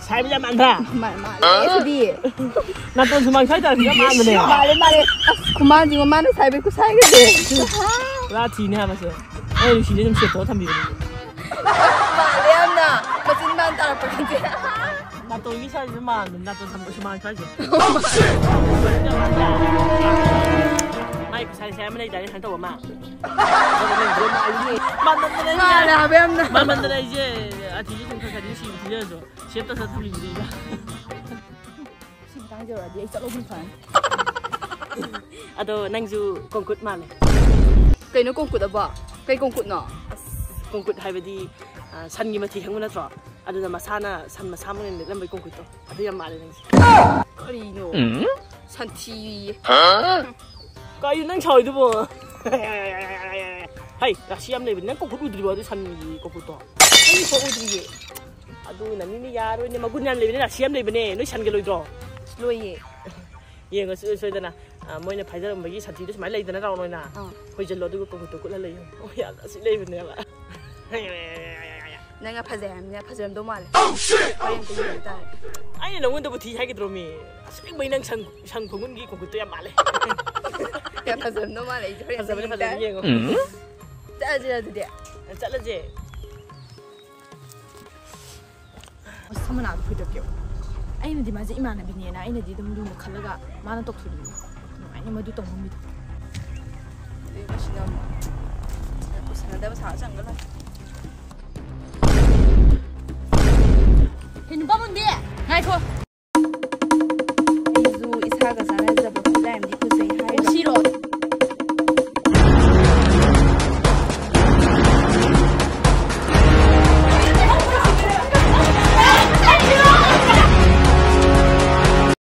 ꯁꯥꯏꯕ ꯌꯥꯝ ꯃꯥꯟꯗ꯭ꯔꯥ? ꯃꯥ-, ꯃꯥꯜꯂꯦ ꯁꯤꯗꯤ꯫ ꯅꯥꯇꯣꯟ ꯁꯨꯃꯥꯡ ꯁ꯭ꯋꯥꯏ ꯇꯥꯔꯗꯤ ꯌꯥꯝ ꯃꯥꯟꯕꯅꯦ꯫ ꯃꯥꯜꯂꯦ, ꯃꯥꯜꯂꯦ꯫ ꯑꯁ, ꯈꯨꯃꯥꯟꯁꯤꯒ ꯃꯥꯅ ꯁꯥꯏꯕꯩ ꯈꯨꯁꯥꯏꯒꯁꯦ꯫ ꯄꯨꯔꯥ ꯊꯤꯅꯦ ꯍꯥꯏꯕꯁꯦ꯫ ꯑꯩ ꯅꯨꯡꯁꯤꯅ ꯑꯗꯨꯝ save ꯇꯧꯔ ꯊꯝꯕꯤꯕꯅꯦ꯫ ꯃꯥꯜꯂꯦ ꯌꯥꯝꯅ꯫ ꯃꯆꯤꯟ ꯕꯥꯟ ꯇꯥꯔꯛꯄꯒꯤꯁꯦ꯫ ꯅꯥꯇꯣꯟꯒꯤ ꯁ꯭ꯋꯥꯏꯁꯤꯁꯨ ꯃꯥꯟꯕꯅꯦ, ꯅꯥꯇꯣꯟ ꯁꯝꯕ ꯁꯨꯃꯥꯡ ꯁ꯭ꯋꯥꯏꯁꯦ꯫ ꯃꯥꯏ ꯈꯨꯁꯥꯏ ꯁꯥꯏ ꯑꯃ ꯂꯩꯗꯥꯏꯅꯦ, ꯁꯨꯃꯥꯏꯅ ꯇꯧꯕ ꯑꯃ꯫ ꯃꯥꯟꯃꯟꯗꯅ ꯑꯩꯁꯦ, ꯃꯥꯜꯂꯦ ꯍꯥꯏꯕ ꯌꯥꯝꯅ꯫ ꯃꯥꯟꯃꯟꯗꯅ ꯑꯩꯁꯦ ꯑꯊꯤꯁꯦ ꯁꯨꯝ ꯈꯔ ꯈꯔꯗꯤ ꯅꯨꯡꯁꯤꯕ ꯊꯤꯖꯔꯁꯨ, save ꯇꯧꯁꯜꯂ ꯊꯝꯃꯤꯕꯅꯦ ꯑꯩꯅ꯫ ꯁꯤ ꯃꯇꯥꯡꯁꯦ ꯌꯧꯔꯛꯑꯗꯤ ꯑꯩ ꯆꯠꯂꯧꯕꯅ ꯐꯔꯅꯤ꯫ ꯑꯗꯣ ꯅꯪꯁꯨ ꯀꯣꯡꯀꯨꯠ ꯃꯥꯜꯂꯦ꯫ ꯀꯩꯅꯣ ꯀꯣꯡꯀꯨꯠ ꯑꯕꯣ? ꯀꯩ ꯀꯣꯡꯀꯨꯠꯅꯣ? ꯀꯣꯡꯀꯨꯠ ꯍꯥꯏꯕꯗꯤ, ꯑ, ꯁꯟꯒꯤ ꯃꯊꯤ ꯈꯪꯕ ꯅꯠꯇ꯭ꯔꯣ? ꯑꯗꯨꯗ ꯃꯁꯥꯅ ꯁꯟ ꯃꯁꯥꯃꯛꯅ ꯂꯤꯠꯂꯝꯕꯩ ꯀꯣꯡꯀꯨꯠꯇꯣ꯫ ꯑꯗꯨ ꯌꯥꯝ ꯃꯥꯜꯂꯦ ꯅꯪꯁꯦ꯫ ꯀꯔꯤꯅꯣ? ꯎꯝ? ꯁꯟꯊꯤꯌꯦ꯫ ꯀꯩꯅꯣ ꯅꯪ ꯁꯥꯎꯔꯤꯗꯨꯕꯣ? ꯍꯩ, ꯔꯥꯁꯤ ꯌꯥꯝ ꯂꯩꯕꯅꯤ꯫ ꯅꯪ ꯀꯣꯡꯀꯨꯠ ꯎꯗ꯭ꯔꯤꯕꯣ? ꯑꯗꯨ ꯁꯟꯒꯤ ꯀꯣꯡꯀꯨꯠꯇꯣ꯫ ꯑꯩ ꯀꯣꯡꯀꯨꯠ ꯎꯗ꯭ꯔꯤꯌꯦ꯫ ꯑꯗꯨꯅꯅꯤꯅꯦ, ꯌꯥꯔꯣꯏꯅꯦ꯫ ꯃꯒꯨꯟ ꯌꯥꯝ ꯂꯩꯕꯅꯦ, ꯔꯥꯁꯤ ꯌꯥꯝ ꯂꯩꯕꯅꯦ꯫ ꯅꯣꯏ ꯁꯟꯒ ꯂꯣꯏꯗ꯭ꯔꯣ? ꯂꯣꯏꯌꯦ꯫ ꯌꯦꯡꯉꯣ, ꯁꯨꯡꯁꯣꯏ ꯁꯣꯏꯗꯅ, ꯑ, ꯃꯣꯏꯅ ꯐꯥꯏꯖꯔꯝꯕꯒꯤ ꯁꯟꯊꯤꯗꯣ ꯁꯨꯃꯥꯏꯅ ꯂꯩꯗꯅ, ꯔꯥꯎꯟ ꯑꯣꯏꯅ꯫ ꯑꯥ꯫ ꯍꯣꯏꯖꯜꯂꯣ, ꯑꯗꯨꯒ ꯀꯣꯡꯀꯨꯠꯇꯣ ꯀꯨꯠꯍꯜꯂ ꯌꯦꯡꯉꯣ꯫ ꯑꯣ, ꯌꯥꯝ ꯔꯥꯁꯤ ꯂꯩꯕꯅꯦꯕ꯫ ꯅꯪꯅ ꯐꯖꯩ ꯍꯥꯏꯕꯅꯤꯅ ꯐꯖꯔꯝꯗꯧ ꯃꯥꯜꯂꯦ꯫ ꯍꯣꯔꯦꯟ ꯑꯝꯇ ꯌꯦꯡ ꯇꯥꯔꯦ꯫ ꯑꯩꯅ ꯅꯪꯉꯣꯟꯗꯕꯨ ꯊꯤ ꯍꯥꯏꯒꯗ꯭ꯔꯣ ꯃꯤ? ꯑꯁꯦꯡꯕꯩ ꯅꯪ ꯁꯟ, ꯁꯟ ꯈꯣꯡꯒꯨꯟꯒꯤ ꯀꯣꯡꯀꯨꯠꯇꯣ ꯌꯥꯝ ꯃꯥꯜꯂꯦ꯫ ꯌꯥꯝ ꯐꯖꯔꯝꯗꯧ ꯃꯥꯜꯂꯦ, ꯑꯩꯁꯦ ꯍꯣꯔꯦꯟ ꯑꯝꯇ ꯐꯖꯕꯅꯦ, ꯌꯦꯡ ꯐꯖꯕꯅꯦ, ꯇꯥꯔꯦ꯫ ꯌꯦꯡꯉꯣ꯫ ꯆꯠꯂꯁꯤꯔ ꯑꯗꯨꯗꯤ? ꯆꯠꯂꯁꯦ꯫ ꯑꯁ, ꯁꯝ ꯃꯅꯥꯗꯣ ꯐꯣꯏꯗꯠꯀꯦ꯫ ꯑꯩꯅꯗꯤ ꯃꯥꯁꯦ ꯏꯃꯥꯟꯅꯕꯤꯅꯦꯅ ꯑꯩꯅꯗꯤ ꯑꯗꯨꯝ ꯂꯨꯅ ꯈꯜꯂꯒ ꯃꯥꯅ ꯇꯧꯊꯣꯔꯛꯏꯅꯦ꯫ ꯅꯨꯡꯉꯥꯏꯅꯤ ꯃꯗꯨ ꯇꯧꯉꯝꯕꯤꯗꯣ꯫ ꯑꯗꯨꯗꯤ ꯃꯁꯤꯅ ꯑꯃꯨꯛ ꯎꯁꯤꯟꯅꯗꯕ ꯁꯥꯕ ꯆꯪꯒ ꯂꯣꯏꯔꯦ꯫ ꯍꯦ, ꯅꯨꯄꯥ ꯃꯨꯟꯕꯤ! ꯉꯥꯏꯈꯣ꯫